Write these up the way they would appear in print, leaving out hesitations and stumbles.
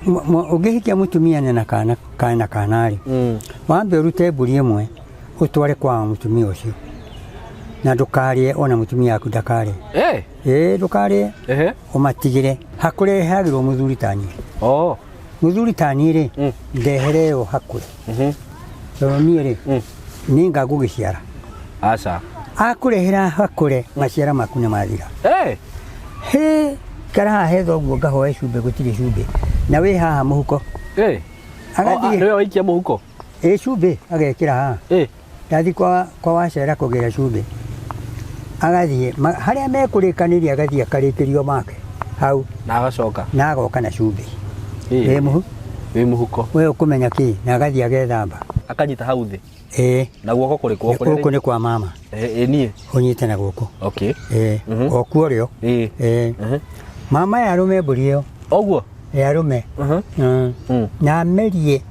Ũngĩhikia mũtumia na kana kana kana-rĩ, wambe ũrute mbũri ĩmwe ũtware kwa mũtumia ũcio, na ndũkarĩe, ona mũtumia waku ndakarĩe. Ĩĩ, ndũkarĩe. Ũmatigĩre hakũrehagĩrwo mũthuri taniĩ. Mũthuri taniĩ rĩ, ndehere ĩyo hakũre, tondũ niĩ rĩ, nĩ ngũgĩciara. Aca. Akũrehera hakũre, maciara maku nĩ mathira. Hĩ, ikara haha he thoguo ngahoe cumbĩ, gũtirĩ cumbĩ, na wĩ haha mũhuko. Agathiĩ. Nĩwe waikia mũhuko? Ĩ, cumbĩ agekĩra haha. Ndathiĩ kwa wacera kũgĩra cumbĩ, agathiĩ harĩa mekũrĩkanĩria, agathiĩ akarĩkĩrio make hau. Na agacoka. Na agoka na cumbĩ wĩ mũhu. Wĩ mũhuko. We ũkũmenya kĩ, na agathiĩ agethamba. Akanyita hau thĩ? Ĩĩ. Na guoko kũrĩkũ? Gũkũ nĩ kwa mama. Ĩ, niĩ. Ũnyite na gũkũ. Ĩĩ. O kuo rĩo. Ĩĩ. Mama ya arũme mbũri ĩyo. Ũguo. Ĩ, arũme. Na amerie.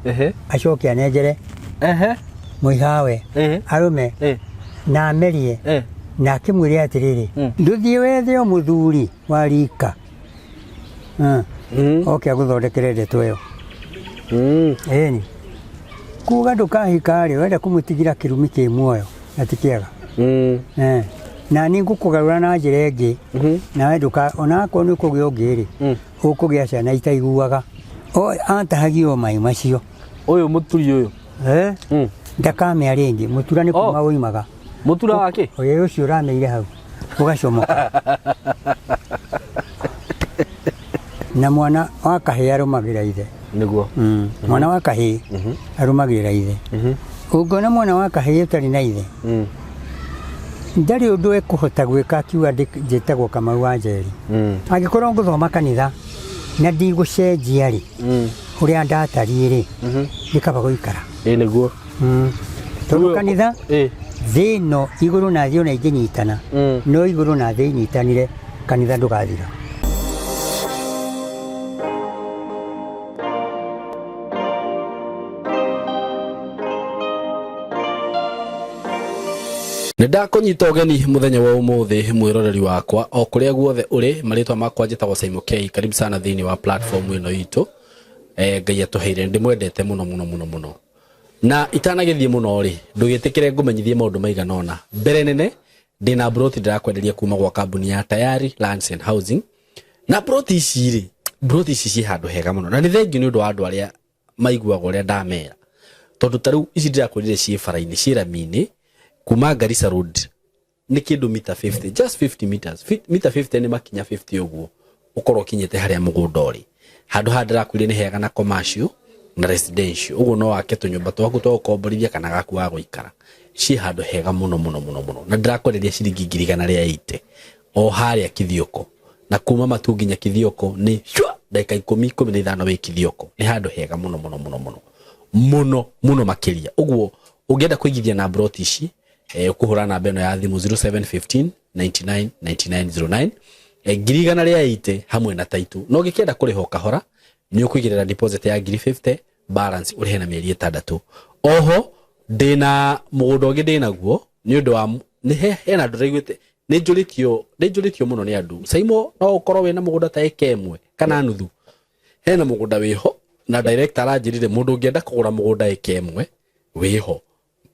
Acoke anengere mũihawe. Arũme na amerie. Na akĩmwĩre atĩrĩrĩ, ndũthiĩ wethe o mũthuri wa rika oke agũthondekere ndeto ĩyo. Ĩni kuga ndũkahika rĩ, wenda kũmũtigĩra kĩrumi kĩ muoyo na ti kĩega. Na niĩ ngũkũgarũra na njĩra ĩngĩ, nawe ndũka onakorwo nĩ ũkũgĩa ũngĩ rĩ, ũkũgĩa ciana itaiguaga. O atahagia o mai macio. Ũyũ mũturi ũyũ? Eh? Ndakamĩa rĩngĩ mũtura nĩ kuma ũimaga. Mũtura wa kĩ? Ũyũ ũcio ũrameire hau ũgacomoka. Na mwana wa kahĩĩ arũmagĩra ithe. Nĩguo. Mwana wa kahĩĩ arũmagĩrĩra ithe. Ũngĩona mwana wa kahĩĩ ũtarĩ na ithe, ndarĩ ũndũ ekũhota gwĩka akiuga njĩtagwo Kamau wa Njeri. Angĩkorwo ngũthoma kanitha na ndigũcenjia rĩ, ũrĩa ndatariĩ rĩ, nĩ kaba gũikara. Ĩ, nĩguo. Tondũ kanitha thĩ ĩno igũrũ na thĩ ona ingĩnyitana, no igũrũ na thĩ inyitanire, kanitha ndũgathira. Nĩ ndakũnyita ũgeni mũthenya wa ũmũthĩ, mwĩroreri wakwa o kũrĩa guothe ũrĩ. Marĩtwa makwa njĩtagwo Simon K. Karibu sana thĩinĩ wa platform ĩno itũ. Ngai atũheire, ndĩmwendete mũno mũno mũno mũno. Na itanagĩthiĩ mũno rĩ, ndũgĩtĩkĩre ngũmenyithie maũndũ maigana ũna. Mbere nene, ndĩna broti ndĩrakwenderia kuma gwa kambuni ya Tayari Lands and Housing. Na broti ici rĩ, broti ici ciĩ handũ hega mũno, na nĩ thengiũ nĩ ũndũ wa andũ arĩa maiguaga ũrĩa ndamera, tondũ ta rĩu ici ndĩrakwĩrire ciĩ bara-inĩ, ciĩ rami-inĩ kuma Garissa Road, nĩ kĩndũ mita 50, just 50 meters. Mita 50 nĩ makinya 50 ũguo ũkorwo ũkinyĩte harĩa mũgũnda ũrĩ. Handũ haha ndĩrakwĩrire nĩ hega na commercial na residential, ũguo no wake tũnyũmba twaku twa gũkomborithia kana gaku ga gũikara. Ciĩ handũ hega mũno mũno mũno mũno, na ndĩrakwenderia ciringi 180,000 o harĩa Kithioko, na kuma Matu nginya Kithioko nĩ shwa, ndagĩka ikũmi, 15 wĩ Kithioko. Nĩ handũ hega mũno mũno mũno mũno mũno mũno makĩria. Ũguo ũngĩenda kũigithia na broti ici, ũkũhũra namba ĩno ya thimũ 0715 99 99 09, 180,000 hamwe na taitũ. Na ũngĩkĩenda kũrĩha o kahora, nĩ ũkũigĩrĩra deposit ya 50,000, balance ũrĩhe na mĩeri 6. Oho ndĩna mũgũnda ũngĩ ndĩnaguo, nĩ ũndũ wa nĩ hena andũ ndaiguĩte nĩ njũrĩtio mũno nĩ andũ, Saimo, no ũkorwo wĩna mũgũnda ta ĩka 1 kana nuthu? Hena mũgũnda wĩho, na director aranjĩrire mũndũ ũngĩenda kũgũra mũgũnda ĩka 1 wĩho,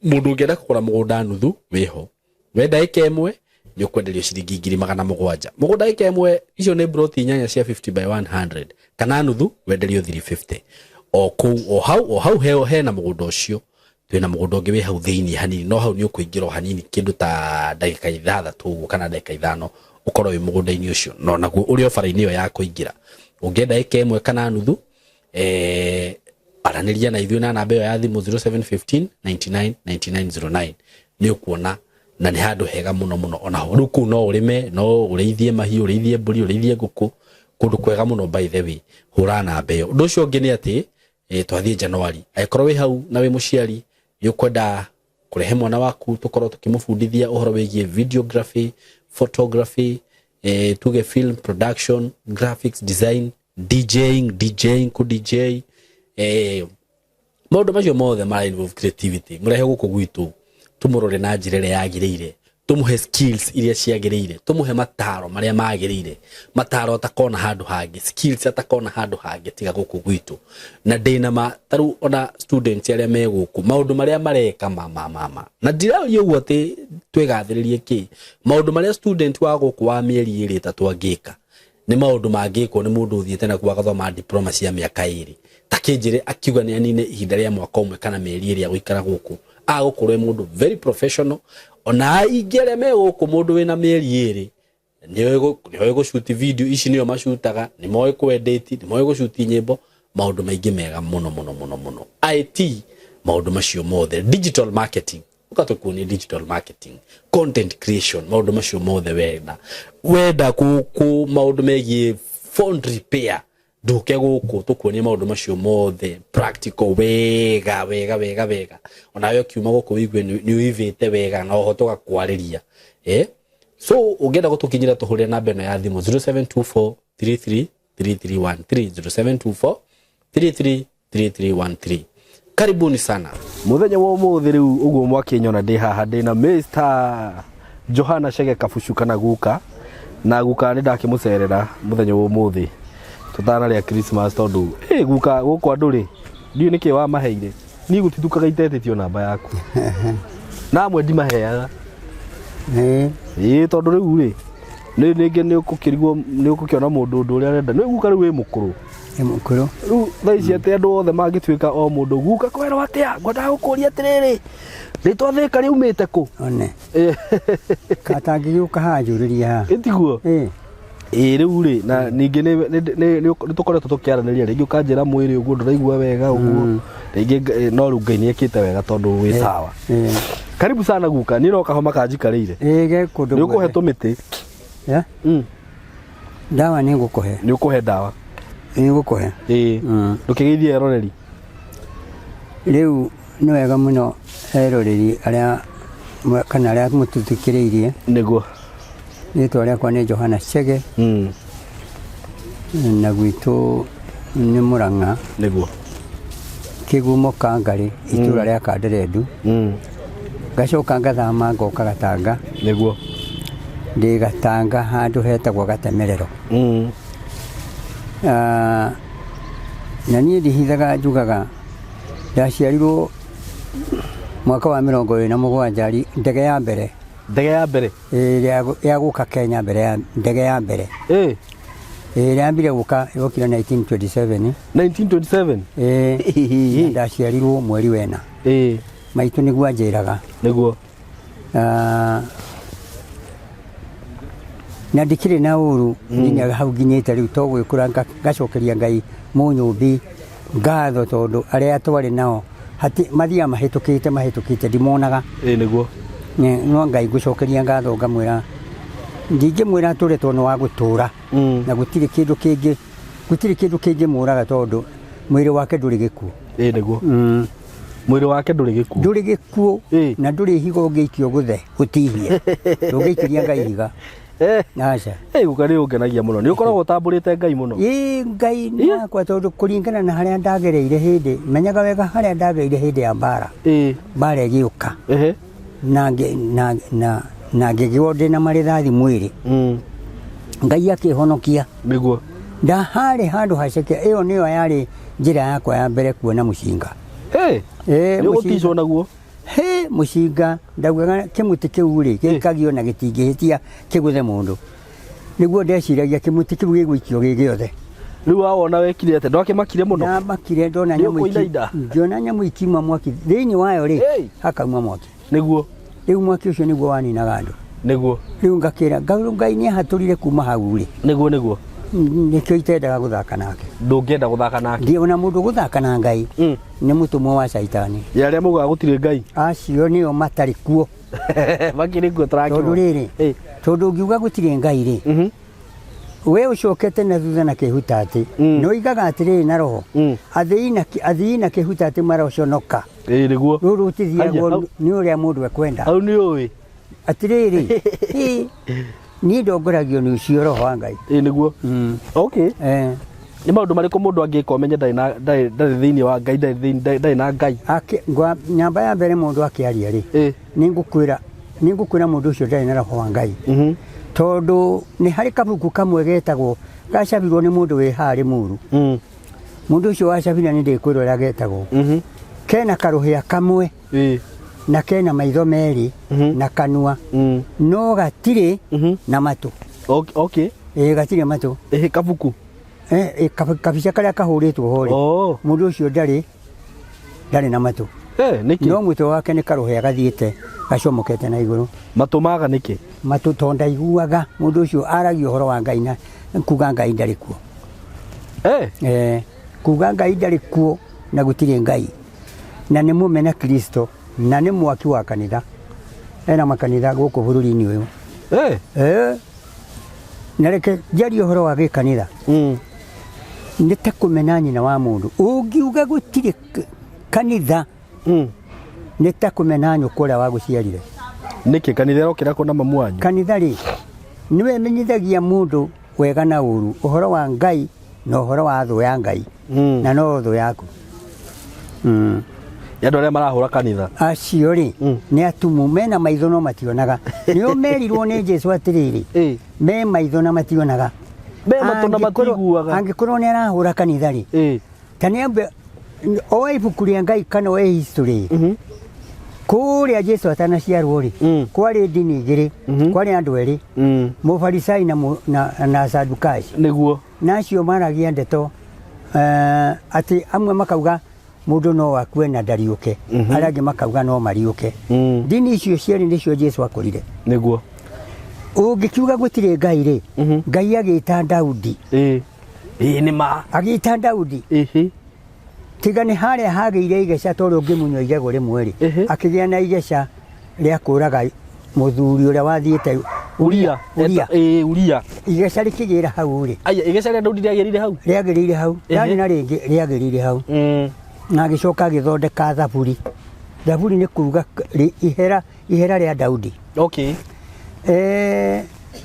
mũndũ ũngĩenda kũgũra mũgũnda nuthu wĩho. Wenda ĩka 1 nĩ ũkwenderio ciringi 700,000. Mũgũnda ĩka 1, icio nĩ broti 8 cia 50 by 100, kana nuthu wenderio 350 o kũu o hau o hau hena mũgũnda ũcio. Twĩna mũgũnda ũngĩ wĩ hau thĩinĩ hanini, no hau nĩ ũkũingĩra o hanini, kĩndũ ta ndagĩka 6 ũguo kana ndagĩka 5 ũkorwo wĩ mũgũnda-inĩ ũcio, no naguo ũrĩ o bara-inĩ ĩyo ya kũingĩra. Ũngĩenda ĩka 1 kana nuthu, aranĩria na ithuĩ na namba ĩyo ya thimũ 0715 99 99 09, nĩ ũkuona na nĩ handũ hega mũno mũno. Onaho rĩu kũu no ũrĩme, no ũrĩithie mahiũ, ũrĩithie mbũri, ũrĩithie ngũkũ, kũndũ kwega mũno. By the way, hũra namba ĩyo. Ũndũ ũcio ũngĩ nĩ atĩ, twathiĩ January, angĩkorwo wĩ hau na wĩ mũciari, nĩ ũkwenda kũrehe mwana waku tũkorwo tũkĩmũbundithia ũhoro wĩgiĩ videography, photography, tuge film production, graphics design, DJing, ku DJ, maũndũ macio mothe mara involve creativity, mũrehe gũkũ gwitũ tũmũrore na njĩra ĩrĩa yagĩrĩire. Tumuhe skills iria ciagĩrĩire, tumuhe mataro maria magĩrĩire, mataro atakona handũ hangĩ, skills atakona handũ hangĩ tiga gũkũ gwitũ. Na ndĩna ma tarĩu ona students arĩa me gũkũ, maũndũ marĩa mareka ma ma ma ma na ndiraria ũguo atĩ twĩgathĩrĩrie kĩ, maũndũ marĩa student wa gũkũ wa mĩeri 2 3 angĩka nĩ maũndũ mangĩkwo nĩ mũndũ ũthiĩte na agathoma diploma cia mĩaka 2. Ta kĩnjĩre akiuga nĩ anine ihinda rĩa mwaka ũmwe kana mĩeri 2 agũikara gũkũ, agũkorwo e mũndũ very professional. Ona aingĩ arĩa me gũkũ, mũndũ wĩna mĩeri 2 nĩoĩ gũcuti video ici, nĩo macutaga, nĩ moĩ kwendeti, nĩ moĩ gũcuti nyĩmbo, maũndũ maingĩ mega mũno mũno mũno mũno, IT, maũndũ macio mothe, digital marketing, ũgatũkuonia digital marketing, content creation, maũndũ macio mothe. Wenda ku maũndũ megiĩ phone repair, nduke gũkũ tũkuonie maũndũ macio mothe practical wega wega wega wega. Onawe ũkiuma gũkũ wĩigue nĩ ũivĩte wega na oho tũgakwarĩria. So ũngĩenda gũtũkinyĩra, tũhũrĩre namba ĩno ya thimũ 0724 33 3313, 0724 33 3313. Karibuni sana. Muthenya wa umuthi riu uguo mwakinyona ndi haha ndina Mr Johana Chege Kabucu kana guka, na guka nĩ ndakĩmũcerera mũthenya wa ũmũthĩ tũtanarĩa Christmas, tondũ guka gũkũ andũ rĩ ndiũĩ nĩkĩ wamaheire. Niĩ gũtitukaga itetĩtio namba yaku na amwe ndimaheaga. Ĩĩ, tondũ rĩu rĩ nĩ rĩngĩ nĩ ũgũkĩrigwo, nĩ ũgũkĩona mũndũ ũndũ ũrĩa arenda. Nĩ guka rĩu wĩ mũkũrũ. Nĩ mũkũrũ. Rĩu thaa ici atĩ andũ othe mangĩtuĩka o mũndũ guka kwerwo atĩa, ngwendaga gũkũria atĩrĩrĩ, rĩtwa Thĩka rĩumĩte kũ? One katangĩgĩũka haha njũrĩrie haha. Ĩtiguo? Ĩĩ. Ĩĩ, rĩu rĩ na ningĩ nĩ tũkoretwo tũkĩaranĩria, rĩngĩ ũkanjĩra mwĩrĩ ũguo ndũraigua wega ũguo rĩngĩ, no rĩu Ngai nĩ ekĩte wega tondũ wĩ sawa. Karibu sana guka, niĩ no kahoma kanjikarĩire. Ĩĩ, ge kũndũ. Nĩ ũkũhe tũmĩtĩ? Ndawa nĩ ngũkũhe. Nĩ ũkũhe ndawa? Nĩ ngũkũhe. Ĩĩ, ndũkĩgeithie eroreri. Rĩu nĩ wega mũno eroreri arĩa kana arĩa mũtũthikĩrĩirie. Nĩguo. Rĩtwa rĩakwa nĩ Johana Chege. Na gwitũ nĩ Mũrang'a. Nĩguo. Kĩgumo Kangarĩ, itũra rĩa Kanderendu. Ngacoka ngathama ngoka Gatanga. Nĩguo. Ndĩ Gatanga handũ hetagwo Gatemerero. Na niĩ ndihithaga, njugaga ndaciarirwo mwaka wa 27, ndege ya mbere. Ndege ya mbere? Ĩĩ, ya gũka Kenya mbere ya ndege ya mbere. Ĩĩ, yambire gũka, yokire 1927. 1927? Ĩĩ, na ndaciarirwo mweri wena. Maitũ nĩguo anjĩraga. Nĩguo. Na ndikĩrĩ na ũru nginya hau nginyĩte rĩu, to gwĩkũra ngacokeria Ngai mũnyũmbi ngatho, tondũ arĩa twarĩ nao hati mathiaga mahĩtũkĩte mahĩtũkĩte ndimonaga. Ĩĩ, nĩguo. No Ngai ngũcokeria ngatho, ngamwĩra ndingĩmwĩra atũre tondũ nĩ wa gũtũra. Na gũtirĩ kĩndũ kĩngĩ, gũtirĩ kĩndũ kĩngĩmũraga tondũ mwĩrĩ wake ndũrĩ gĩkuũ. Ĩĩ, nĩguo. Mwĩrĩ wake ndũrĩ gĩkuũ. Ndũrĩ gĩkuũ. Na ndũrĩ ihiga ũngĩikio gũthe gũtihie, ndũngĩikĩria Ngai ihiga. Aca. Guka nĩ ũngenagia mũno, nĩ ũkoragwo ũtambũrĩte Ngai mũno. Ĩĩ, Ngai nĩ wakwa, tondũ kũringana na harĩa ndagereire hĩndĩ, menyaga wega harĩa ndagereire hĩndĩ ya mbara. Mbara ĩgĩũka na na ngĩgĩo ndĩna marĩthathi mwĩrĩ. Ngai akĩhonokia. Nĩguo. Ndaharĩ handũ haceke, ĩyo nĩyo yarĩ njĩra yakwa ya mbere kuona mũcinga. Nĩ ũgũticwo naguo? He mũcinga ndaugaga kĩmũtĩ kĩu rĩ gĩikagio na gĩtingĩhĩtia kĩgũthe mũndũ, nĩguo ndeciragia kĩmũtĩ kĩu gĩgũikio gĩ gĩothe. Rĩu wawona wekire atĩa? Ndwakĩmakire mũno? Ndamakire ndona nyamũ ngĩona nyamũ ikiuma mwaki thĩinĩ wayo rĩ, hakauma mwaki. Nĩguo. Rĩu mwaki ũcio nĩguo waninaga andũ. Nĩguo. Rĩu ngakĩra Ngai nĩ ahatũrire kuma hau rĩ. Nĩguo, nĩguo. Nĩkĩo itendaga gũthaka nake. Ndũngĩenda gũthaka nake? Ndi ona mũndũ gũthaka na Ngai nĩ mũtũmwo wa caitani. Ya arĩa maugaga gũtirĩ Ngai. Acio nĩo matarĩ kuo. Makĩrĩ kuo tũrakĩona. Tondũ rĩrĩ, tondũ ũngiuga gũtirĩ Ngai rĩ, we ũcokete na thutha na kĩhutatĩ. Nĩ ũigaga atĩrĩrĩ na roho athii na kĩhutatĩ maroconoka. Ĩĩ, nĩguo. Rũrũ rũtithiagwo nĩ ũrĩa mũndũ ekwenda. Hau nĩ ũĩ. Atĩrĩrĩ, niĩ ndongoragio nĩ ũcio roho wa Ngai. Ĩĩ, nĩguo. Okay. Nĩ maũndũ marĩkũ mũndũ angĩka ũmenye ndarĩ thĩinĩ wa Ngai, ndarĩ na Ngai? Nyamba ya mbere mũndũ akĩaria rĩ, nĩ ngũkwĩra Nĩ ngũkwĩra mũndũ ũcio ndarĩ na roho wa Ngai. Tondũ nĩ harĩ kabuku kamwe getagwo gacabirwo nĩ mũndũ wĩ haha Rĩmuru. Mũndũ ũcio wacabire nĩ ndĩkwĩra ũrĩa getagwo. Kena karũhĩa kamwe na kena maitho merĩ na kanua no gatirĩ na matũ. Okay. Ĩĩ, gatirĩ matũ. Ĩhĩ, kabuku. Kabica karĩa kahũrĩtwo ho rĩ, mũndũ ũcio ndarĩ na matũ. Nĩkĩ? No mũtwe wake nĩ karũhĩa gathiĩte gacomokete na igũrũ. Matũ maga nĩkĩ? Matũ tondũ ndaiguaga. Mũndũ ũcio aragia ũhoro wa Ngai na kuga Ngai ndarĩ kuo. Kuga Ngai ndarĩ kuo na gũtirĩ Ngai. Na nĩ mũmena Kristo na nĩ mwaki wa kanitha. Ena makanitha gũkũ bũrũri-inĩ ũyũ. Na reke njarie ũhoro wa gĩkanitha. Nĩ ta kũmena nyina wa mũndũ. Ũngiuga gũtirĩ kanitha, nĩ ta kũmena nyũkwa ũrĩa wagũciarire. Nĩkĩ kanitha ĩrokĩra kũ na mamu wanyu? Kanitha rĩ, nĩwe ĩmenyithagia mũndũ wega na ũru, ũhoro wa Ngai na ũhoro wa thũ ya Ngai, na no thũ yaku. Nĩ andũ arĩa marahũra kanitha. Acio rĩ, nĩ atumu mena maitho no mationaga. Nĩo merirwo nĩ Jesu atĩrĩrĩ, me maitho na mationaga. Me matũ na matiguaga. Angĩkorwo nĩ arahũra kanitha rĩ, ta nĩ ambe oe ibuku rĩa Ngai kana oe history. Kũrĩa Jesu atanaciarwo rĩ, kwarĩ ndini igĩrĩ, kwarĩ andũ erĩ, Mũfarisai na Sadukai. Nĩguo. Na acio maragia ndeto atĩ amwe makauga mũndũ no akue na ndariũke, arĩa angĩ makauga no mariũke. Ndini icio cierĩ nĩcio Jesu akũrire. Nĩguo. Ũngĩkiuga gũtirĩ Ngai rĩ, Ngai agĩta Daudi. Ĩĩ nĩ ma. Agĩta Daudi. Tiga nĩ harĩa hagĩire igeca ta ũrĩa ũngĩmunywo igego rĩmwe rĩ, akĩgĩa na igeca rĩa kũraga mũthuri ũrĩa wathiĩte Uria. Uria. Uria. Igeca rĩkĩgĩra hau rĩ. Aya, igeca rĩa Daudi rĩagĩrĩire hau? Rĩagĩrĩire hau. Rĩarĩ na rĩngĩ rĩagĩrĩire hau. Na agĩcoka agĩthondeka thaburi. Thaburi nĩ kuga ihera rĩa Daudi. Okay.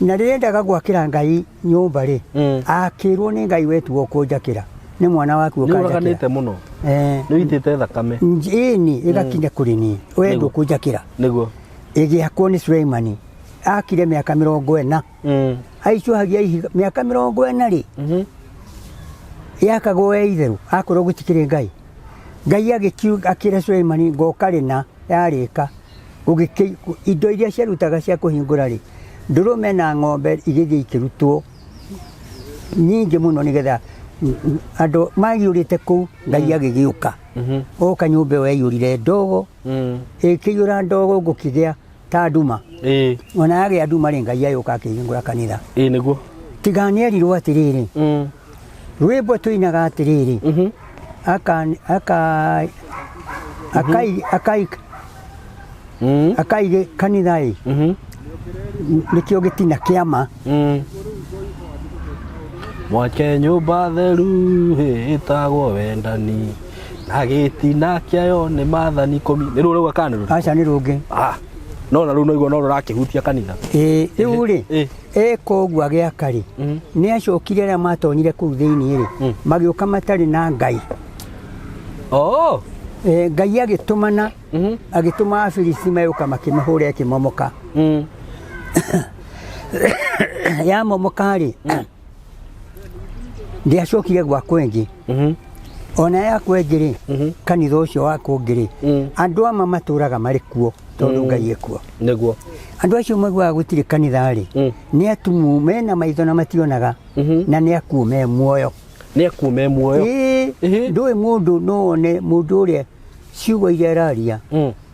Na rĩrĩa endaga gwakĩra Ngai nyũmba rĩ, akĩrwo nĩ Ngai wetuo kũnjakĩra. Nĩ mwana waku Nĩ ũkanjakĩra. ũraganĩte mũno. Nĩ ũitĩte thakame. Ĩni, ĩgakinya kũrĩ niĩ. We ndũkũnjakĩra. Nĩguo. Ĩgĩakwo nĩ Suleimani. Akire mĩaka 40. Aicũhagia ihiga mĩaka 40 rĩ. Yakagwo e itherũ, akorwo gũtikĩrĩ Ngai. Ngai akĩra Suleimani ngoka rĩna yarĩka. Indo iria ciarutaga cia kũhingũra rĩ, ndũrũme na ng'ombe igĩthiĩ ikĩrutwo nyingĩ mũno nĩgetha andũ maiyũrĩte kũu, Ngai agĩgĩũka. Oka nyũmba ĩyo yaiyũrire ndogo, ĩkĩiyũra ndogo gũkĩgĩa ta nduma. Ona yagĩa nduma rĩ, Ngai agĩũka akĩhingũra kanitha. Nĩguo. Tiga nĩerirwo atĩrĩrĩ, rwĩmbo tũinaga atĩrĩrĩ, akaige kanitha ĩ, nĩkĩo gĩtina kĩa ma. Mwake nyũmba theru ĩtagwo wendani na gĩtina kĩayo nĩ maathani 10. Nĩ rũu rauga kana nĩ rũrĩkũ? Aca, nĩ rũngĩ. No na rĩu no igua no rũrakĩhutia kanitha. Ĩĩ, rĩu rĩ, eka ũguo agĩaka rĩ, nĩ acokire arĩa matonyire kũu thĩinĩ rĩ, magĩũka matarĩ na Ngai. Ngai agĩtũmana, agĩtũma Afilisti magĩũka makĩmĩhũra ĩkĩmomoka. Yamomoka rĩ, ndiacokire gwakwo ĩngĩ. Ona yakwo ĩngĩ rĩ, kanitha ũcio wakwo ũngĩ rĩ, andũ amwe matũraga marĩ kuo tondũ Ngai ekuo. Nĩguo. Andũ acio maiguaga gũtirĩ kanitha rĩ, nĩ atumu mena maitho na mationaga, na nĩ akuũ me muoyo. Nĩ akuũ me muoyo. Ĩĩ, ndũĩ mũndũ no one mũndũ ũrĩa ciugo iria araria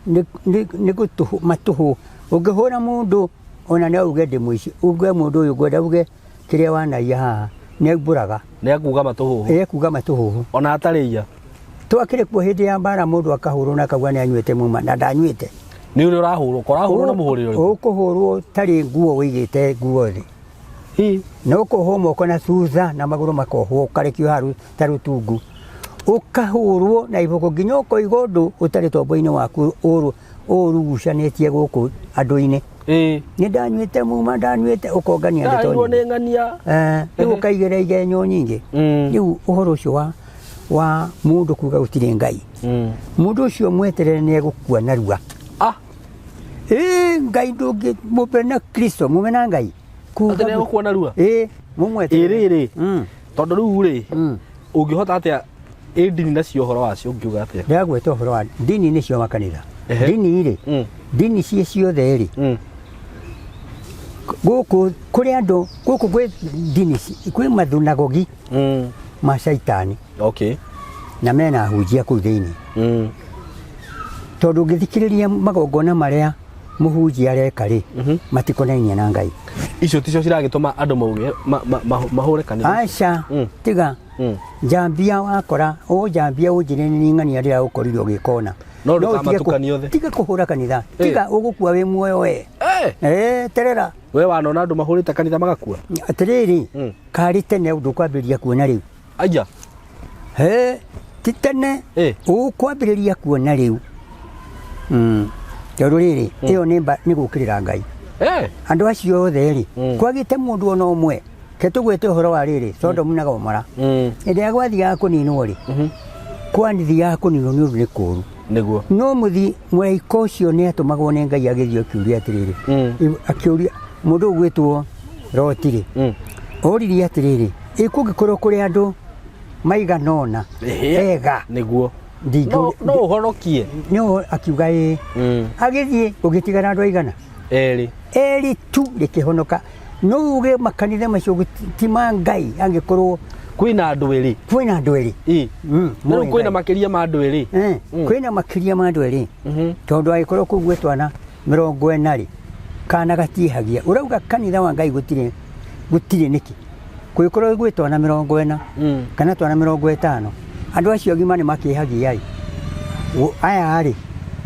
nĩ gũtũhũ matũhũ. Ũngĩhũra mũndũ ona no uge ndĩ mũici, uge mũndũ ũyũ ngwenda uge kĩrĩa wanaiya haha, nĩ aumbũraga. Nĩ akuga matũhũhũ. Nĩ akuga matũhũhũ. Ona atarĩ iya. Twakĩrĩ kuo hĩndĩ ya mbara mũndũ akahũrwo na akauga nĩ anyuĩte muma na ndanyuĩte. Nĩ ũrĩa ũrahũrwo, ko ũrahũrwo na mũhũrĩre ũrĩkũ? Ũkũhũrwo tarĩ nguo ũigĩte nguo thĩ. Na ũkohwo moko na thutha na magũrũ makohwo ũkarekio haha ta rũtungu. Ũkahũrwo na iboko nginya ũkoiga ũndũ ũtarĩ tombo-inĩ waku ũrugucanĩtie gũkũ andũ-inĩ. Nĩ ndanyuĩte muma, ndanyuĩte, ũkongania ndeto Ndanyuo nyingĩ. nĩ ng'ania. Rĩu ũkaigĩra igenyo nyingĩ. Rĩu ũhoro ũcio wa mũndũ kuga gũtirĩ Ngai. Mũndũ ũcio mweterere nĩ egũkua narua. Ĩ Ngai ndũngĩ mũmena Kristo, mũmena Ngai. Kuga Atĩ nĩegũkua narua? Ĩ, mũmweterere. Ĩ rĩrĩ. Tondũ rĩu rĩ, ũngĩhota atĩa ĩ ndini nacio ũhoro wacio ũngiuga atĩa? Ndĩragweta ũhoro wa ndini nĩcio makanitha. Ndini rĩ, ndini ciĩ ciothe rĩ, gũkũ kũrĩ andũ, gũkũ gwĩ ndini, kwĩ mathunagogi ma caitani. Na mena ahunjia kũu thĩinĩ. Tondũ ũngĩthikĩrĩria magongona marĩa mũhunjia areka rĩ, matikonainie na Ngai. Icio ticio ciragĩtũma andũ mauge mahũre kanitha. Aca, tiga. Njambia wakora, ũnjambia ũnjĩre nĩ ng'ania rĩrĩa ũkorire ũgĩkona. No No ũtige ndũkamatukanie othe. Tiga kũhũra kanitha. Tiga ũgũkua wĩ muoyo we. Terera. We wanona andũ mahũrĩte kanitha magakua? Atĩrĩrĩ, karĩ tene ndũkwambĩrĩria kuona rĩu. Aya. He, ti tene ũkwambĩrĩria kuona rĩu. Tondũ rĩrĩ, ĩyo nĩ mba, nĩ gũkĩrĩra Ngai. Andũ acio othe rĩ, kwagĩte mũndũ ona ũmwe. Ke tũgwĩte ũhoro wa rĩrĩ, Sodomu na Gomora. Hĩndĩ ĩrĩa gwathiaga kũninwo rĩ, kwathiaga kũninwo nĩ ũndũ nĩ kũũru. Nĩguo. No mũthi mũraika ũcio nĩ atũmagwo nĩ Ngai agĩthiĩ akĩũria atĩrĩrĩ, akĩũria mũndũ ũgwĩtwo Loti rĩ, oririe atĩrĩrĩ, ĩ kũngĩkorwo kũrĩ andũ maigana ũna ega, Nĩguo. No ũhonokie. No akiuga ĩ. Agĩthiĩ gũgĩtigara andũ aigana? Erĩ. Erĩ tu rĩkĩhonoka. No uge makanitha macio ti ma Ngai angĩkorwo kwĩna andũ erĩ. Kwĩna andũ erĩ. Ĩ. Na rĩu kwĩna makĩria ma andũ erĩ. Kwĩna makĩria ma andũ erĩ. Tondũ angĩkorwo kũu gwĩ twana 40 rĩ, kana gatiĩhagia. Ũrauga kanitha wa Ngai gũtirĩ, gũtirĩ nĩkĩ? Kũngĩkorwo gwĩ twana 40 kana twana 50, andũ acio agima nĩ makĩhagia ĩ. Aya rĩ,